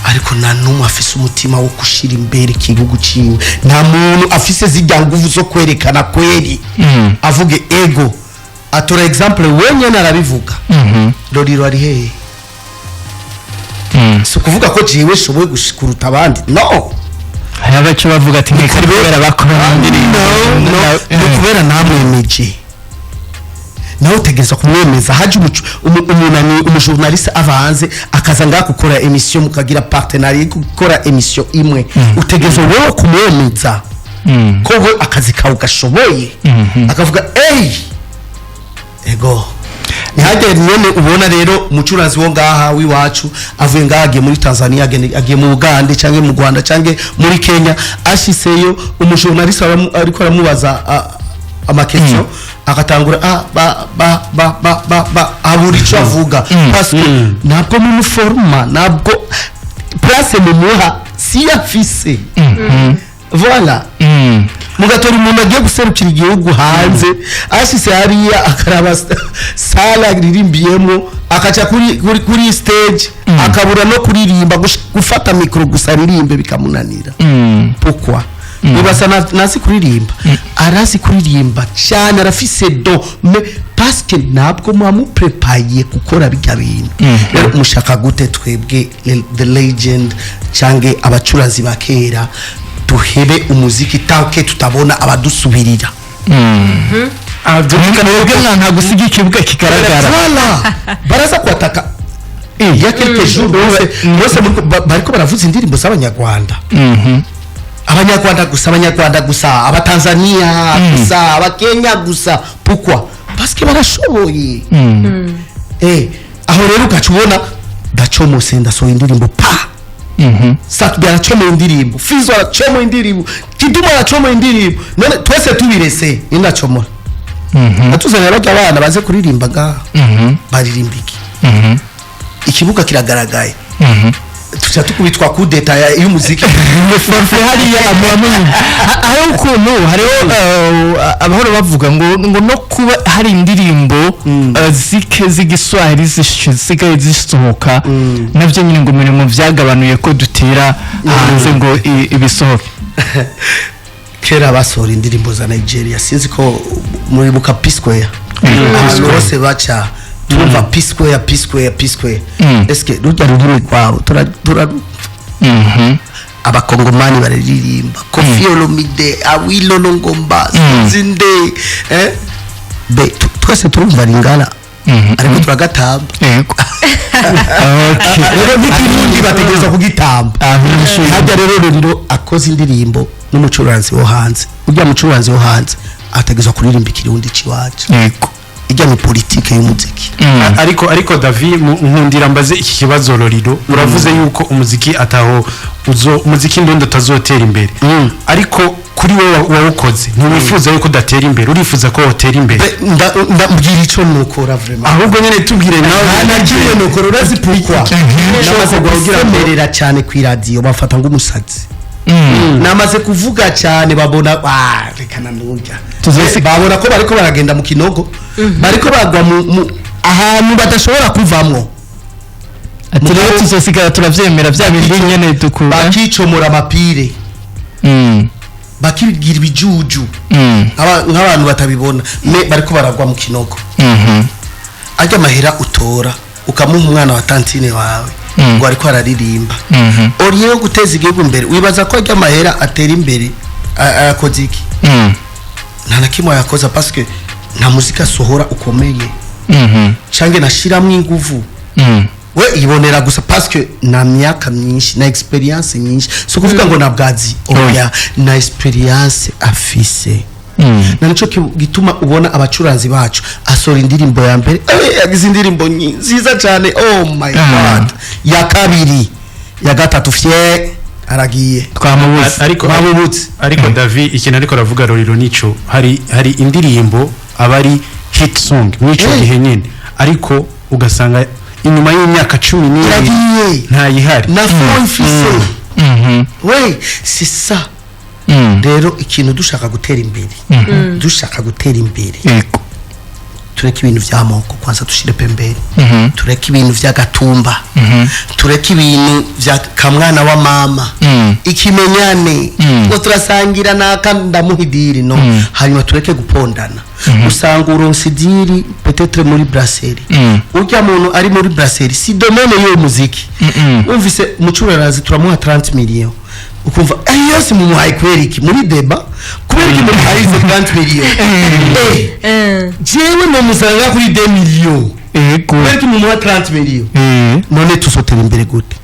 ariko nta n'umwe afise umutima wo gushira imbere igihugu ciwe. Nta muntu afise zirya nguvu zo kwerekana kweri avuge ego." Atora exemple wenyene, arabivuga. Roriro ari hehe? Si ukuvuga ko jewe shoboye kuruta abandi, no. Hari abaco bavuga ati nkeka ari kubera bakora indirimbo. No, ni ukubera namwemeje. Nawe utegereza kumwemeza. Haje umunani, umu journaliste ava hanze, akaza ngaha gukora émission, mukagira partenariat, gukora émission imwe, utegereza wowe kumwemeza ko we akazi kawe gashoboye, akavuga: "Ey, ego." Ntihagere nyene ubona rero umucuranzi wo ngaha w'iwacu avuye ngaha, agiye muri Tanzania, agiye mu Bugande cyangwa mu Rwanda cyangwa muri Kenya, ashiseyo umu journaliste ariko aramubaza ama question, agatangura a ba ba ba ba ba ba, abura icyo avuga, parce que ntabwo mumuforma, ntabwo place mumuha si afise. Voilà. Mugatora umuntu agiye guserukira igihugu hanze, ashyize hariya, akaraba salle aririmbiyemo, akaca kuri stage, akabura no kuririmba, gufata micro gusa aririmbe bikamunanira. Pourquoi? Nibasa nazi kuririmba, arazi kuririmba cyane, arafise don, mais parce que ntabwo mwamuprepaye gukora bijya bintu. Rero mushaka gute twebwe the legend cyangwa abacuranzi ba kera duhebe umuziki tant que tutabona abadusubirira? Byumvikana rero nta gusiga ikibuga kigaragara. Voilà, baraza kwataka. Il y a quelques jours, bose bariko baravuza indirimbo z'Abanyarwanda, Abanyarwanda gusa, Abanyarwanda gusa, Abatanzania gusa, Abakenya gusa. Pourquoi? Parce que barashoboye. Aho rero ugaca ubona ndacomose, ndasohoye indirimbo pa, Satbi aracomoye indirimbo, Fizo aracomoye indirimbo, Kidumu aracomoye indirimbo. None twese tubirese, indacomora atuzanira bajya abana baze kuririmba ngaha, baririmba iki? Ikibuga kiragaragaye, tuca tukubitwa kudeta y'umuziki. Forfait hariya muba hariho ukuntu hariho abahora bavuga ngo no kuba hari indirimbo zike z'igiswahili zisigaye zisohoka, nabyo nyine ngo mirimo byagabanuye ko dutera hanze ngo ibisohoke. Kera basohora indirimbo za Nigeria, sinzi ko muribuka P Square, ahantu hose baca turumva P Square, P Square, P Square. Eske rujya rurimi rwawe tura Abakongomani bararirimba Koffi Olomide, Awilo Longomba, sinzi nde, be twese turumva Lingala, ariko turagatamba. Yego. Okay. Rero nk'ikirundi bategerezwa kugitamba. Ah. Hajya rero Ruriro akoze indirimbo n'umucuranzi wo hanze, ujya mucuranzi wo hanze ategerezwa kuririmba ikirundi ciwacu. Ijya ni politike y'umuziki. Ariko David, nkundira mbaze iki kibazo. Roriro, uravuze yuko umuziki ataho uzo, umuziki ndundi utazotera imbere, ariko kuri wowe wawukoze ntiwifuza yuko udatera imbere, urifuza ko wotera imbere? Ndambwira ico nukora vraiment. Ahubwo nyene tubwire nawe. Nta na kimwe nukora. Urazi pourquoi? Namaze gusemerera cyane ku iradiyo, bafata nk'umusazi. Namaze kuvuga cyane, babona: "Ah, reka nanurya." Babona ko bariko baragenda mu kinogo, bariko bagwa mu ahantu badashobora kuvamwo. Ati rero tuzosigara turavyemera bya bindi nyene dukura. Bakicomora amapire, bakigira ibijuju nk'abantu batabibona, me bariko baragwa mu kinogo. Ajya amahera utora ukamuha umwana wa tantine wawe ngo ariko araririmba, oriye yo guteza igihugu imbere, wibaza ko ajya amahera atera imbere ayakoze iki? Nta na kimwe yakoza, parce que nta muzika asohora ukomeye canke nashiramwo inguvu. We ibonera gusa parce que na myaka myinshi na expérience nyinshi, si ukuvuga ngo nabwazi, oya, na expérience afise. Na nico gituma ubona abacuranzi bacu asohora indirimbo ya mbere, yagize indirimbo nziza cyane, oh my God, ya kabiri, ya gatatu, fye, aragiye. Twamubuze. Ariko Twamubutse. Ariko David, ikintu ariko aravuga Roriro nico, hari indirimbo aba ari hit song mw'ico gihe nyine, ariko ugasanga inyuma y'imyaka 12 Iragiye. ntayihari. Na fond ifise. We, c'est ça. Rero ikintu dushaka gutera imbere, dushaka gutera imbere, tureke ibintu by'amoko kwanza, dushire pembeni. Tureke ibintu by'agatumba, tureke ibintu bya kamwana wa mama, ikimenyane, ngo turasangira naka ndamuha idiri, no hanyuma tureke gupondana. Usanga uronse idiri peut-être muri brasserie, urya muntu ari muri brasserie, si domaine y'uwo muziki. Wumvise umucurarazi turamuha 30 millions, ukumva yose mumuhaye kubera iki? Muri deba kubera iki mumuhaye izo 30 millions? Jewe nomusanga kuri 2 millions. Kubera iki mumuha 30 millions? None tuzotera imbere gute?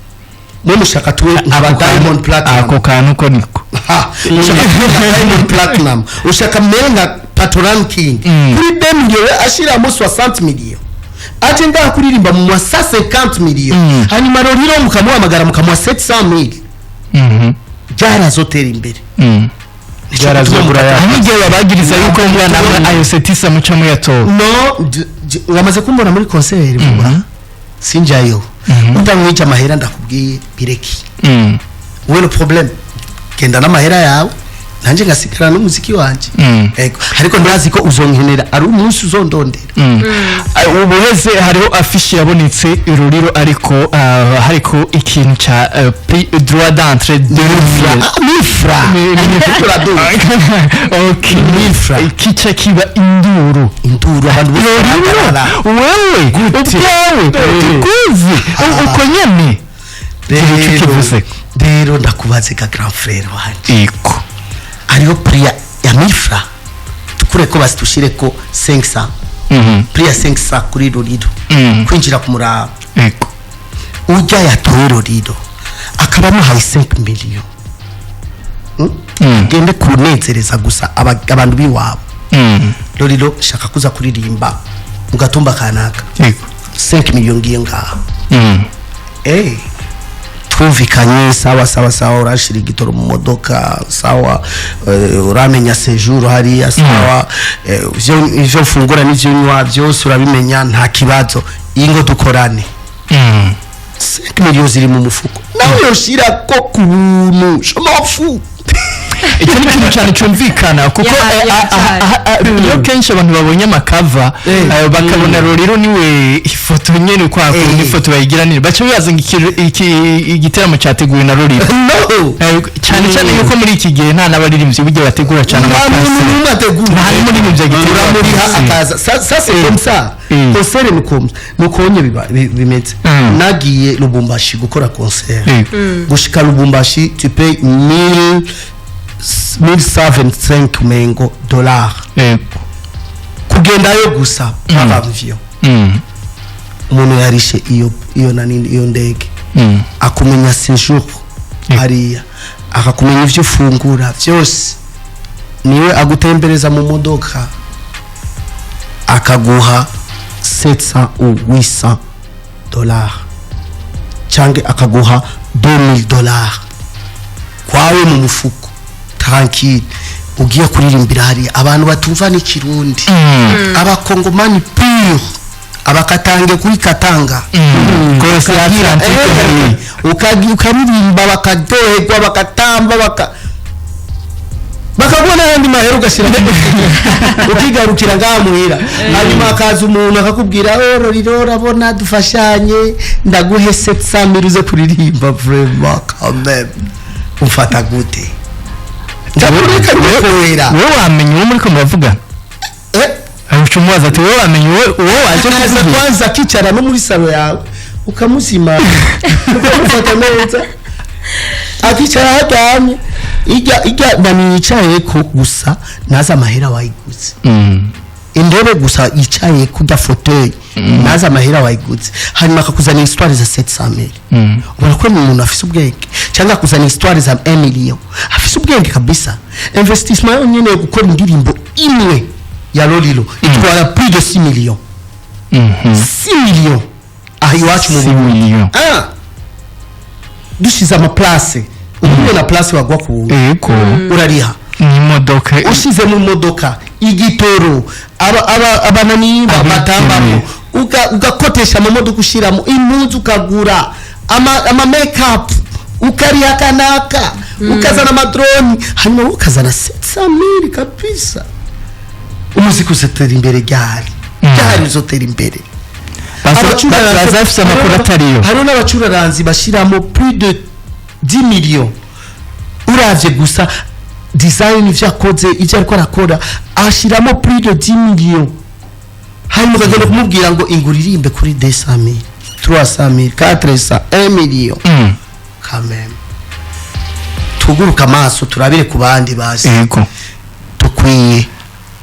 Mwe mushaka tuwe nkaba Diamond Platinum? Ako kantu ko niko. Ha, ushaka kuba nka Diamond Platinum, ushaka mere nka Patoran King, kuri 2 millions ashiramo 60 millions, aje ngaha kuririmba mu 150 millions, hanyuma Roriro mukamuhamagara mukamuha 700 mille, byarazotera imbere? Byarazobura ya. Hari n'igihe babagiriza yuko umwana namwe ayo setisa muca muyatora. No, wamaze kumbona muri concert vuba, sinjayo utamwica amahera, ndakubwiye bireki. Wowe no problème, genda n'amahera yawe, nanjye ngasigara n'umuziki wanje. Ego, ariko ndazi ko uzonkenera, ari umunsi uzondondera. Ubuheze hariho affiche yabonetse iruriro, ariko hariko ikintu ca prix droit d'entrée de Ah, mifra. Okay. Mifra. Kica kiba induru. Induru, abantu bose Ruriro, bahagarara. wewe ubwawe tukuzi uko nyene. Gira ico Rero- kivuze. Rero ndakubaze ka grand frère wanje, Ego. hariho prix ya mifra, tukure ko basi tushire ko 500, prix ya 500 kuri Roriro, kwinjira ku muraba. Ujya yatoye Roriro akaba amuhaye 5 millions, Gende kunezereza gusa abantu b'iwabo. Roriro, shaka kuza kuririmba mu gatumba kanaka, 5 millions, ngiye ngaha. Twumvikanye, sawa sawa sawa, urashira igitoro mu modoka, sawa, uramenya séjour hariya, sawa, ivyo mfungura n'ivyo nywa byose urabimenya, nta kibazo, ingo dukorane. 5 millions ziri mu mufuko, nawe yoshira ko ku buntu, je m'en fous. Icyo ni ikintu cyane cyumvikana kuko Ya, ya, cyane. iyo kenshi abantu babonye amakava, bakabona Roriro niwe ifoto nyene kwa kuntu ifoto bayigira nini, baca bibaza ngo igiteramo cyateguwe na Roriro. No. Cyane cyane yuko muri iki gihe nta n'abaririmbyi burya bategura cyane Nta muntu amakonseri. n'umwe ategura. Nta n'umuririmbyi agitegura Uramuriha concert. akaza. Ça c'est comme ça. Concert ni comme nuko nye bimeze. Nagiye Lubumbashi gukora concert. Gushika Lubumbashi, tu payes 1000 1125 mengo dollars kugendayo gusa par avion. Umuntu yarishe iyo nani, iyo ndege, akumenya séjour hariya, akakumenya ivyo ufungura byose, niwe agutembereza mu modoka, akaguha 700 ou 800 dollars cyangwa akaguha 2000 dollars kwawe mu mufuko, tranquille, ugiye kuririmbira hariya abantu batumva n'ikirundi, abakongomani pure, abakatange kuri Katanga. Rwose Ukagira- Atlantique. Ukaririmba bakaryoherwa, bakatamba, bakaguha n'ayandi mahera, ugashyira ukigarukira ngaha muhira. Hanyuma hakaza umuntu akakubwira: "Oh Roriro, urabona dufashanye, ndaguhe 700 mille uze kuririmba." Vraiment, quand même, umfata gute? Ndakureka ngukorera. Wowe wamenya uwo muri ko muravuga? Uca umubaza ati: "Wowe wamenya uwo waje Akaza kuvuga?" kwanza akicara no muri salon yawe, ukamuzima, ukamufata neza, akicara haryamye, ijya nani yicaye ko gusa, naza amahera wayiguze. Intebe gusa yicaye kurya fauteuil, naza amahera wayiguze. Hanyuma akakuzanira histoire za 700 mille. Ubona ko ni umuntu afise ubwenge. Cyangwa kuzana histoire za 1 million. Afise ubwenge kabisa. Investissement yonyene yo gukora indirimbo imwe ya Lolilo itwara plus de 6 millions. 6 millions aha iwacu mu 6 Burundi. millions. Ah, dushize ama place, ubu na place bagwa ku urariha. N'imodoka. Ushize mu modoka, igitoro, aba abanani Abigeme. batambamo, ugakotesha amamodoka, ushiramo impuzu, ukagura ama make up, ukariha kanaka, ukazana ama drone, hanyuma wowe ukazana 700,000 kabisa. Umuziki uzotera imbere ryari? Ryari uzotera imbere? Baza bafise amakuru atariyo. Hariho n'abacuraranzi bashiramo plus de 10 millions. Uravye gusa design, ivyo akoze, ivyo ariko arakora, ashiramo plus de 10 millions, hanyuma ukagenda kumubwira ngo inguririmbe kuri 200,000, 300,000, 400, 1 million. Quand même, tuguruka amaso, turabire ku bandi basi. Dukwiye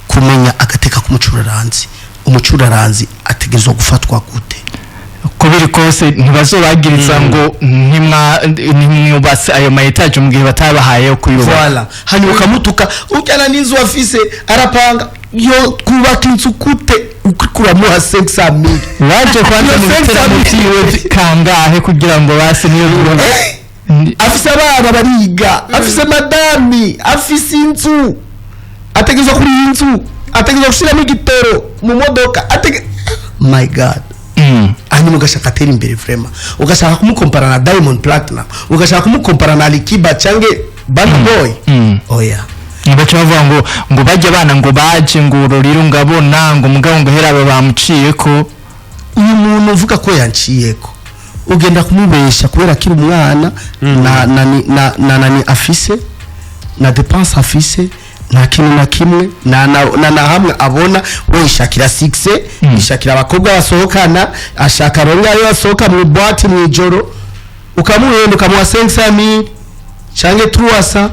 kumenya agateka k'umucuraranzi. Umucuraranzi ategerezwa gufatwa gute? Uko biri kose ntibazobagiriza ngo ntimwubatse ayo ma étage mu gihe batabahaye yo kuyubaka. Voilà. Hanyuma ukamutuka, ujyana n'inzu afise, arapanga yo kubaka inzu kute uriko uramuha 500,000? Waje kwanza mu biteramo vyiwe kangahe kugira ngo base niyo? Afise abana bariga, afise madami, afise inzu, ategerezwa kuri iyi nzu, ategerezwa gushiramo igitoro mu modoka, my God. Hanyuma ugashaka atera imbere vraiment, ugashaka kumukompara na Diamond Platinum, ugashaka kumukompara na Alikiba cyangwa Bad Boy. Oya. Baca bavuga ngo bajya abana ngo baje ngo ruriro ngabona ngo mugabo ngo hera aba bamuciye ko. Uyu muntu uvuga ko yanciyeko, ugenda kumubesha kubera akiri umwana, na afise na dépense, afise nta kintu na kimwe, na hamwe abona. We yishakira succès, yishakira abakobwa basohokana, ashaka ronga ayo basohoka mu boîte mu ijoro. Ukamuhenda, ukamuha 500,000 canke 300,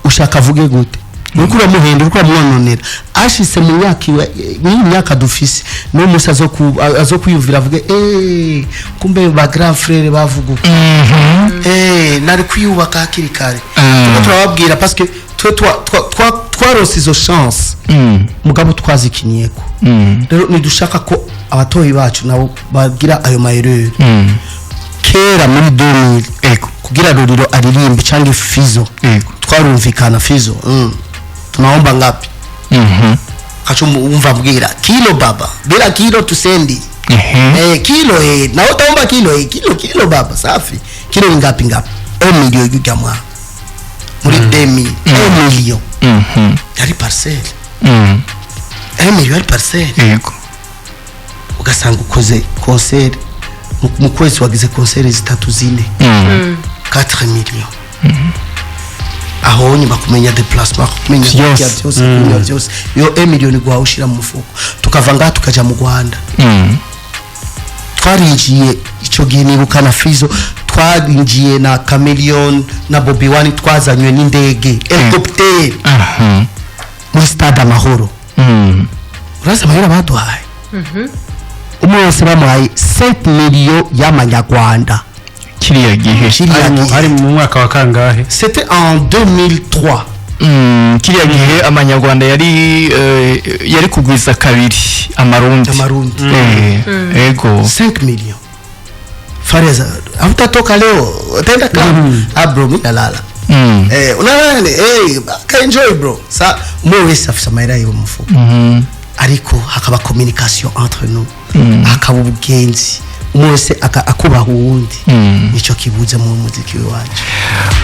ushaka avuge gute? Uriko uramuhenda, uriko uramwononera. Ashitse mu myaka iwe, n'iyi myaka dufise n'uwo munsi, azo kwiyumvira avuge: "Eh, kumbe ba grand frère bavuga uko, nari kwiyubaka hakiri kare." Tuko turababwira parce que twe twaronse izo chance, mugabo twazikiniyeko. Rero ntidushaka ko abatoyi bacu nabo bagira ayo ma erreur. Kera muri 2000, kugira Ruriro aririmbe cyangwa Fizo, twarumvikana: "Fizo, tunaomba ngapi?" Kacho umva mbwira kilo, baba bila kilo tusendi. Kilo, na utaomba kilo, kilo, kilo baba, safi. Kilo ni ngapi? Ngapi? 1 million y'ujya mwaka muri 2000, 1 million yari parcelle. 1 million yari parcelle. Ugasanga ukoze concert mu kwezi, wagize concert zitatu, zine, 4 millions. Aho nyuma kumenya déplacement, kumenya Vyose. kurya byose, kumenya byose, iyo 1 million gwawe ushira mu mufuko. Tukava ngaha tukaja mu Rwanda. Twarinjiye ico gihe, nibuka na Fizo twarinjiye na Chameleone na Bobby Wine, twazanywe n'indege, hélicoptère, muri Stade Amahoro. Urazi amahera baduhaye? Umwe wese bamuhaye 5 millions y'amanyarwanda. Kiriya gihe? Kiriya gihe. Hari mu mwaka wa kangahe? C'était en 2003. Kiriya gihe amanyarwanda yari kugwiza kabiri amarundi. Amarundi. Ego. 5 millions. Fareza, hamtatoka leo, utaenda kama, ah bro, mimi nalala. Unalala ni ka enjoy bro. Sa umwe wese afise amahera yiwe mu mufuko. Ariko hakaba communication entre nous, hakaba ubugenzi, umwe wese akubaha uwundi. Nico kibuze mu muziki wacu.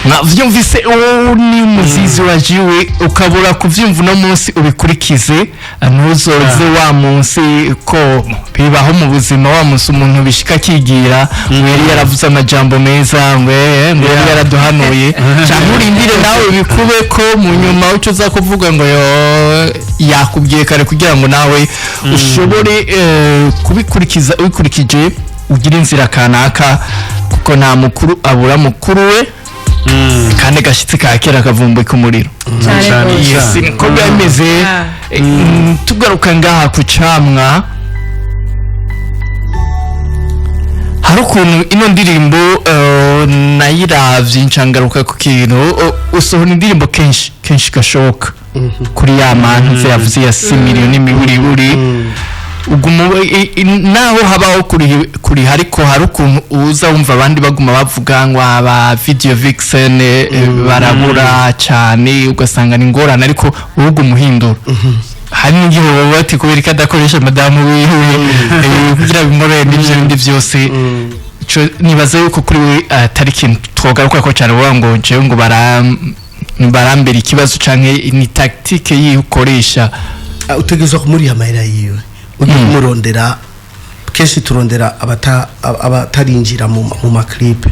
Mwavyumvise, uwo ni umuzizi wa jiwe. Ukabura kuvyumva uno munsi, ubikurikize, ntuzoze wa munsi ko bibaho mu buzima, wa munsi umuntu bishika akigira ngo yari yaravuze amajambo meza, ngo yari yaraduhanuye, cyangwa urindire nawe bikube ko mu nyuma uco uza kuvuga ngo yo yakubwiye kare, kugira ngo nawe ushobore kubikurikiza. Ubikurikije ugire inzira kanaka, kuko nta mukuru abura mukuru we, kandi gashyitsi ka kera kavumbuka umuriro. Cyane Cyane. rwose. Yes, niko biba bimeze. Tugaruka ngaha ku camwa, hari Hari ukuntu ino ndirimbo nayiravye, ncangaruka ku kintu usohora indirimbo kenshi kenshi gashoboka kuri ya mantu yavuze ya similiyo n'imiburiburi, uguma naho habaho kuriha, ariko hari ukuntu uza wumva abandi baguma bavuga ngo aba video vixen barabura cyane, ugasanga ni ingorane, ariko wowe uguma uhindura. Hari n'igihe baba bati kubera ko adakoresha madamu wiwe kugira bimorohere n'ibyo bindi byose. Ico nibaza yuko kuri we atari ikintu twogaruka ko cyane, uvuga ngo jewe ngo barambera ikibazo canke ni tactique yiwe ukoresha. Ah, utegerezwa kumuriha amahera yiwe, ujye kumurondera. Kenshi turondera abatarinjira mu ma clip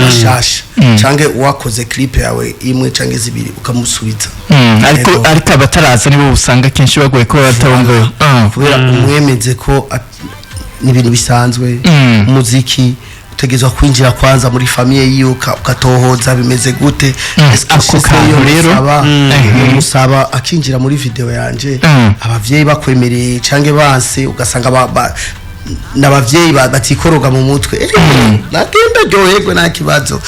mashasha, canke uwakoze clip yawe imwe canke zibiri ukamusubiza. Ariko Ego. ariko abataraza nibo usanga kenshi bagoye kuba batarumva. Kubera umwemeze ko ni ibintu bisanzwe. Umuziki utegerezwa kwinjira kwanza muri famille yiwe, ukatohoza bimeze gute. Eske Ako shise kantu yo rero. Musaba akinjira muri video yanje, abavyeyi bakwemereye canke banse, ugasanga n'abavyeyi batikoroga mu mutwe. Nagenda ryoherwe, nta kibazo.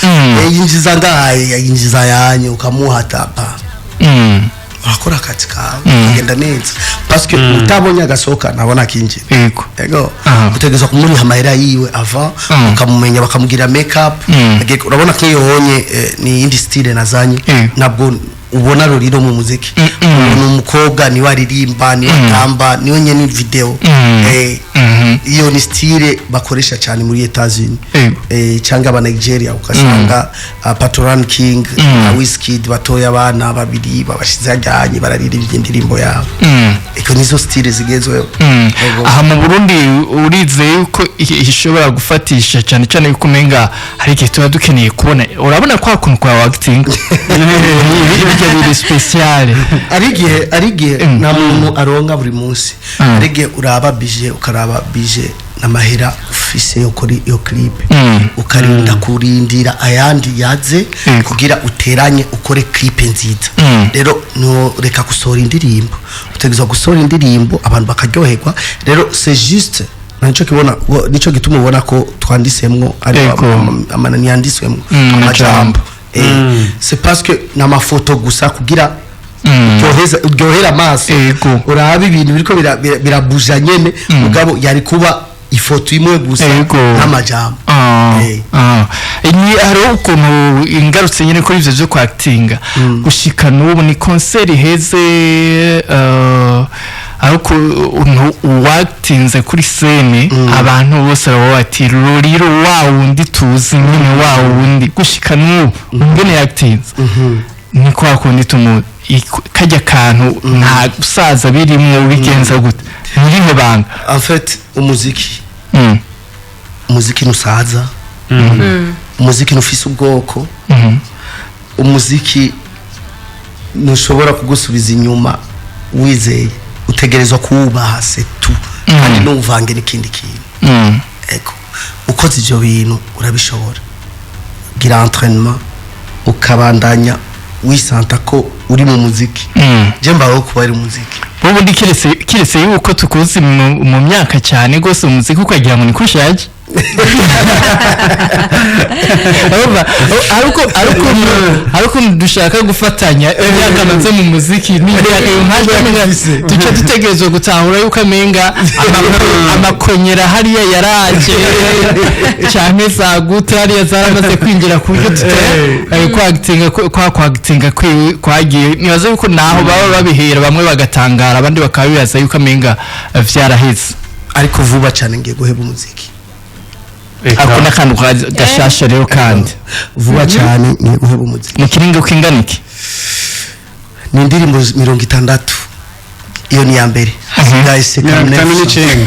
Yinjiza ngahaye, yinjiza yanyu, ukamuha tapa. Urakora akazi kawe ukagenda neza, parce que utabonye agasohoka ntabona akinjira. Ego. Utegerezwa kumuriha amahera yiwe ava, ukamumenya, bakamugira make up. Urabona ko iyo honye ni iyindi style nazanye. Ntabwo ubona Roriro mu muziki, ubona umukobwa niwe aririmba, niwe atamba, niwe nyene video. Iyo ni style bakoresha cyane muri Etats-Unis cyangwa aba Nigeria, ugasanga Patoran King na Wizkid batoya, abana babiri babashize ajyanye bararirimba indirimbo yabo. Eko nizo style zigezweho. Ego. Aha mu Burundi urizeye yuko ishobora gufatisha, cyane cyane yuko umenga hari igihe tuba dukeneye kubona, urabona kwa kuntu kwa acting ibyo biri special. Ari igihe nta muntu aronka buri munsi. Ari igihe uraba budget, ukaraba budget n'amahera ufise yo kuri iyo clip, ukarinda kurindira ayandi yaze kugira uteranye ukore clip nziza. Rero no reka gusohora indirimbo, utegerezwa gusohora indirimbo abantu bakaryoherwa. Rero c'est juste nico kibona, nico gituma ubona ko twanditsemwo ari amanani yanditswemwo amajambo. amajambo. C'est parce que n'amafoto gusa kugira uryohera amaso, urabe ibintu biriko birabuja nyene, mugabo yari kuba ifoto imwe gusa n'amajambo. Ni hariho ukuntu ingarutse nyine kuri ivyo vyo kwakitinga, gushika n'ubu ni concert iheze, ariko ukuntu uwatinze kuri scène abantu bose baba bati Roriro wa wundi tuzi nyine, wa wundi gushika n'ubu ingene yatinze ni kwa kundi tumu kajya kantu nta gusaza birimwo. Bigenza gute? Nirihe banga? En fait, umuziki, umuziki ntusaza, umuziki ntufise ubwoko, umuziki ntushobora kugusubiza inyuma. Wizeye utegerezwa kuwubaha, c'est tout, kandi ntuvange n'ikindi kintu. Ego, ukoze ivyo bintu urabishobora. Gira entraînement, ukabandanya wisanta ko uri mu muziki. Je mbaho kuba ari umuziki. Ubundi kiretse yuko tukuzi mu myaka cyane rwose umuziki, ukagira ngo ni ko ushaje. Urumva, ariko dushaka gufatanya imyaka amaze mu muziki n'imyaka nkaje, duce dutegerezwa gutahura yuko amenga amakonyera hariya yaraje cyane, za gute hariya zaramaze kwinjira ku buryo kwagitinga kwagitinga kwagiye. Nibaza yuko naho baba babihera, bamwe bagatangara, abandi bakaba bibaza yuko amenga vyaraheze. Ariko vuba cyane ngiye guheba umuziki. Ako n'akantu gashasha rero kandi. Vuba cyane ngiye guheba umuziki. Mu kiringo kingana iki? Ni indirimbo 60, iyo ni iya mbere, hasigaye 59.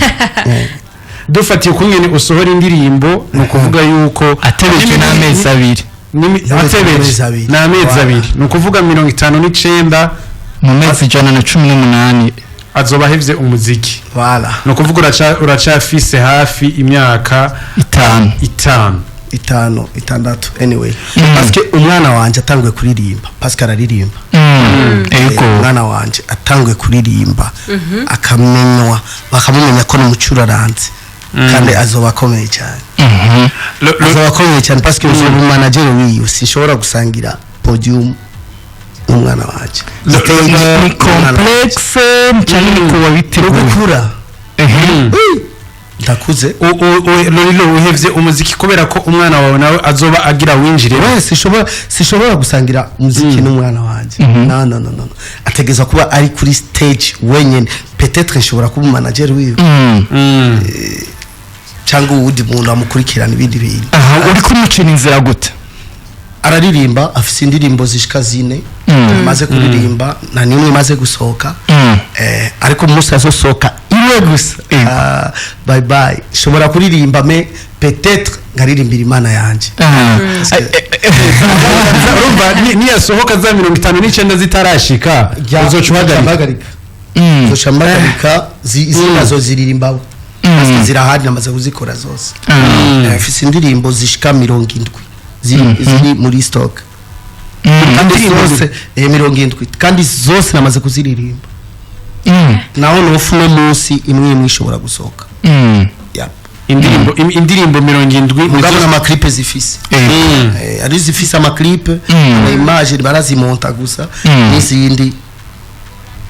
Dufatiye ukungene usohora indirimbo, ni ukuvuga yuko atebeje n'amezi 2. Atebeje Amezi abiri. ni amezi Voilà. 2, ni ukuvuga 59. Mu mezi 118 azoba ahevye umuziki. Voilà. Ni ukuvuga uracafise hafi imyaka 5. 5. 5, 6, anyway, parce que umwana wanje atanguye kuririmba, parce que araririmba. Umwana wanje atanguye kuririmba, akamenywa, bakamumenya ko ni umucuraranzi, kandi azoba akomeye cyane. Azoba akomeye cyane parce que uzoba manager wiwe. Sinshobora gusangira podium n'umwana wanje. Ni complexe cyane, ni ko wabiteguye? Gukura, ndakuze. Lolilo, uhevye umuziki kubera ko umwana wawe nawe azoba agira winjire? We, sishobora gusangira umuziki n'umwana wanje. No, no, no, no, ategeza kuba ari kuri stage wenyene. Peut-être nshobora kuba manager wiwe cyangwa uwundi muntu amukurikirana ibindi bintu. Aha uri kumucira inzira gute? Araririmba, afise indirimbo zishika zine amaze kuririmba, nta nimwe imaze gusohoka. Ariko umunsi azosohoka imwe gusa, ah, bye bye. Nshobora kuririmba, mais peut-être nkaririmbira Imana yanje. Urumva niyasohoka za 59 zitarashika, uzoca uhagarika? Uhagarika, uzoca mpagarika. Izi nazo ziririmba parce que zirahari, namaze kuzikora zose. Mfise indirimbo zishika 70 ziri muri stock, kandi zose, 70, kandi zose namaze kuziririmba. Naho nofu no munsi imwe imwe ishobora gusohoka. Yep. Indirimbo 70? Mugabo n'ama clip zifise. Ari zifise ama clip, ama image barazimonta gusa, n'izindi.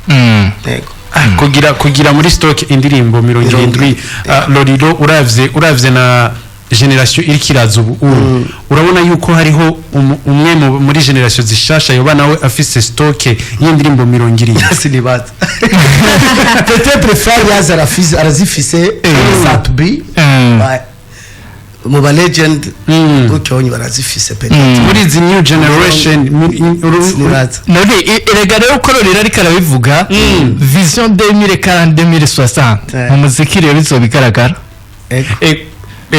Yego. Kugira muri stock indirimbo 70, Lolilo, uravye na génération iriko iraza ubu, urabona yuko hariho umwe muri génération zishasha yoba nawe afise stock y'indirimbo 70? Sinibaza. Peut-être Fariaz arafise, arazifise, Sat-B, mu ba legend gutyo barazifise peut-être. Muri izi new generation Sinibaza. None erega rero uko rero ariko arabivuga, vision 2040, 2060 mu muziki rero bizobigaragara. Ego.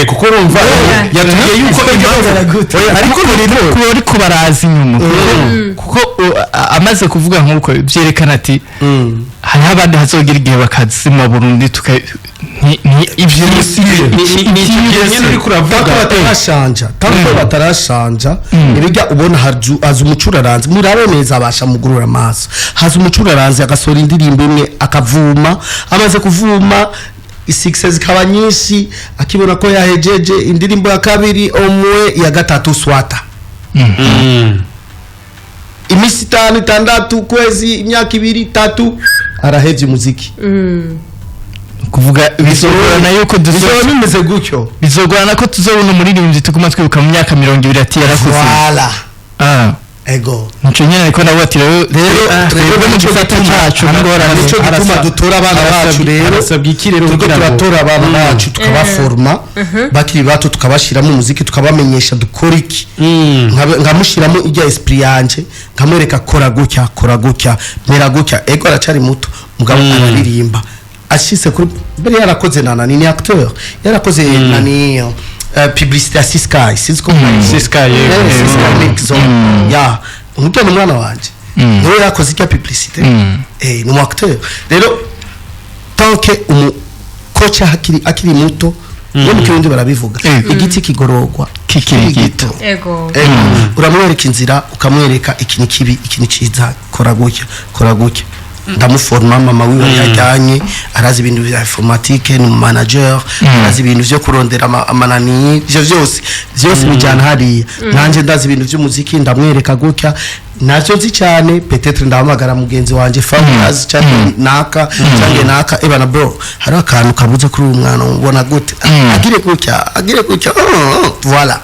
Kuko urumva yatubwiye yuko Bigaragara gute? Oya, ariko rero kuba ariko baraza inyuma, kuko amaze kuvuga nk'uko byerekana ati hariho abandi hazogira igihe bakazima burundu, tuka ni ivyo. Ni icyo gihe nyene uriko uravuga. Tant que batarashanja, tant que batarashanja, ibijya ubona haza umucuraranzi, murabe neza, abasha mugurura amaso. Haza umucuraranzi agasohora indirimbo imwe akavuma. Amaze kuvuma, success zikaba nyinshi, akibona ko yahejeje, indirimbo ya kabiri, omwe ya gatatu, swata iminsi 5, 6, ukwezi, imyaka 2, 3, arahevye umuziki. Kuvuga bizogorana yuko Bizoba duzo bimeze gutyo. Bizogorana ko tuzobona umuririmbyi tuguma twibuka mu myaka 20 ati yarakoze. Voilà. Ego. Nico nyene ariko nawe ati rero twebwe mu Nico gisata cacu n'ingorane. Nico gituma dutora abana bacu rero. Arasabwa iki rero Turiko kugira ngo turatora abana bacu, tukabaforma bakiri bato, tukabashiramo umuziki, tukabamenyesha dukora iki. Nkamushiramo ijya esprit yanje, nkamwereka kora gutya, kora gutya, mera gutya. Ego, aracari muto, mugabo araririmba ashise kuri mbere. Yarakoze na nani, ni acteur, yarakoze nani, publicité ya Sisky, sinzi ko Sisky, yego. Sisky Mix Zone ya umutwe, ni umwana wanje, niwe yakoze ijya publicité. Ni umu acteur rero. Tant que umu coach akiri muto, no mu Kirundi barabivuga, igiti kigororwa kikiri gito. Uramwereka inzira, ukamwereka iki ni kibi, iki ni cyiza, kora gutya, kora gutya. Ndamuforma, mama wiwe yajyanye, arazi ibintu bya informatique, ni manager, arazi ibintu byo kurondera amanani, ivyo byose byose bijyana hariya. Nanjye ndazi ibintu by'umuziki, ndamwereka gutya. Nacyo nzi cyane, peut-être ndahamagara mugenzi wanjye Fabulous cyangwa naka cyangwa naka: "Ebana bro, hari akantu kabuze kuri uyu mwana, ubona gute? Agire gutya, agire gutya." Oh, voilà,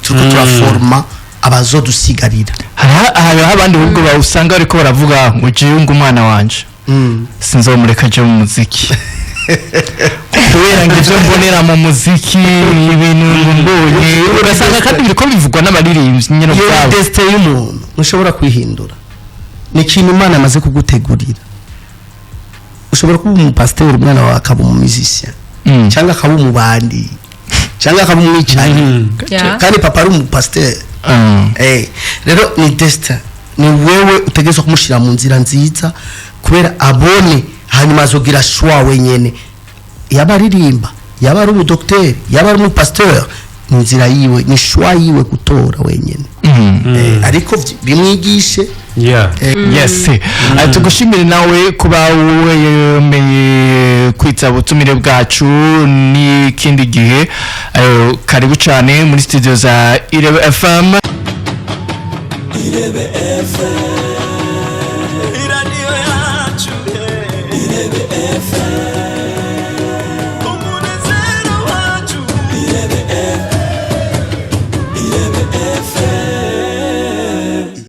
turiko turaforma abazodusigarira. Hariho abandi ahubwo usanga bariko baravuga ngo jewe ngo umwana wanje sinzomureka aje mu muziki kubera ngo ivyo mbonera mu muziki ni ibintu ngo mbonye. Ugasanga kandi biriko bivugwa n'abaririmbyi nyene Iyo ubwabo. Destin y'umuntu ntushobora kwihindura, ni ikintu Imana amaze kugutegurira. Ushobora kuba umupasiteri, umwana wawe akaba umu musicien, cyangwa akaba umubandi, cyangwa akaba umwicanyi, kandi papa ari umupasiteri. Rero ni destin, ni wewe utegerezwa kumushyira mu nzira nziza kubera abone, hanyuma azogira choix wenyene, yaba aririmba, yaba ari umudokiteri, yaba ari umupasiteri, ni inzira yiwe, ni choix yiwe gutora wenyene. Ariko bimwigishe. Yes. Tugushimire nawe kuba wemeye kwitaba ubutumire bwacu n'ikindi gihe. Karibu cyane muri studio za Irebe FM. Irebe FM.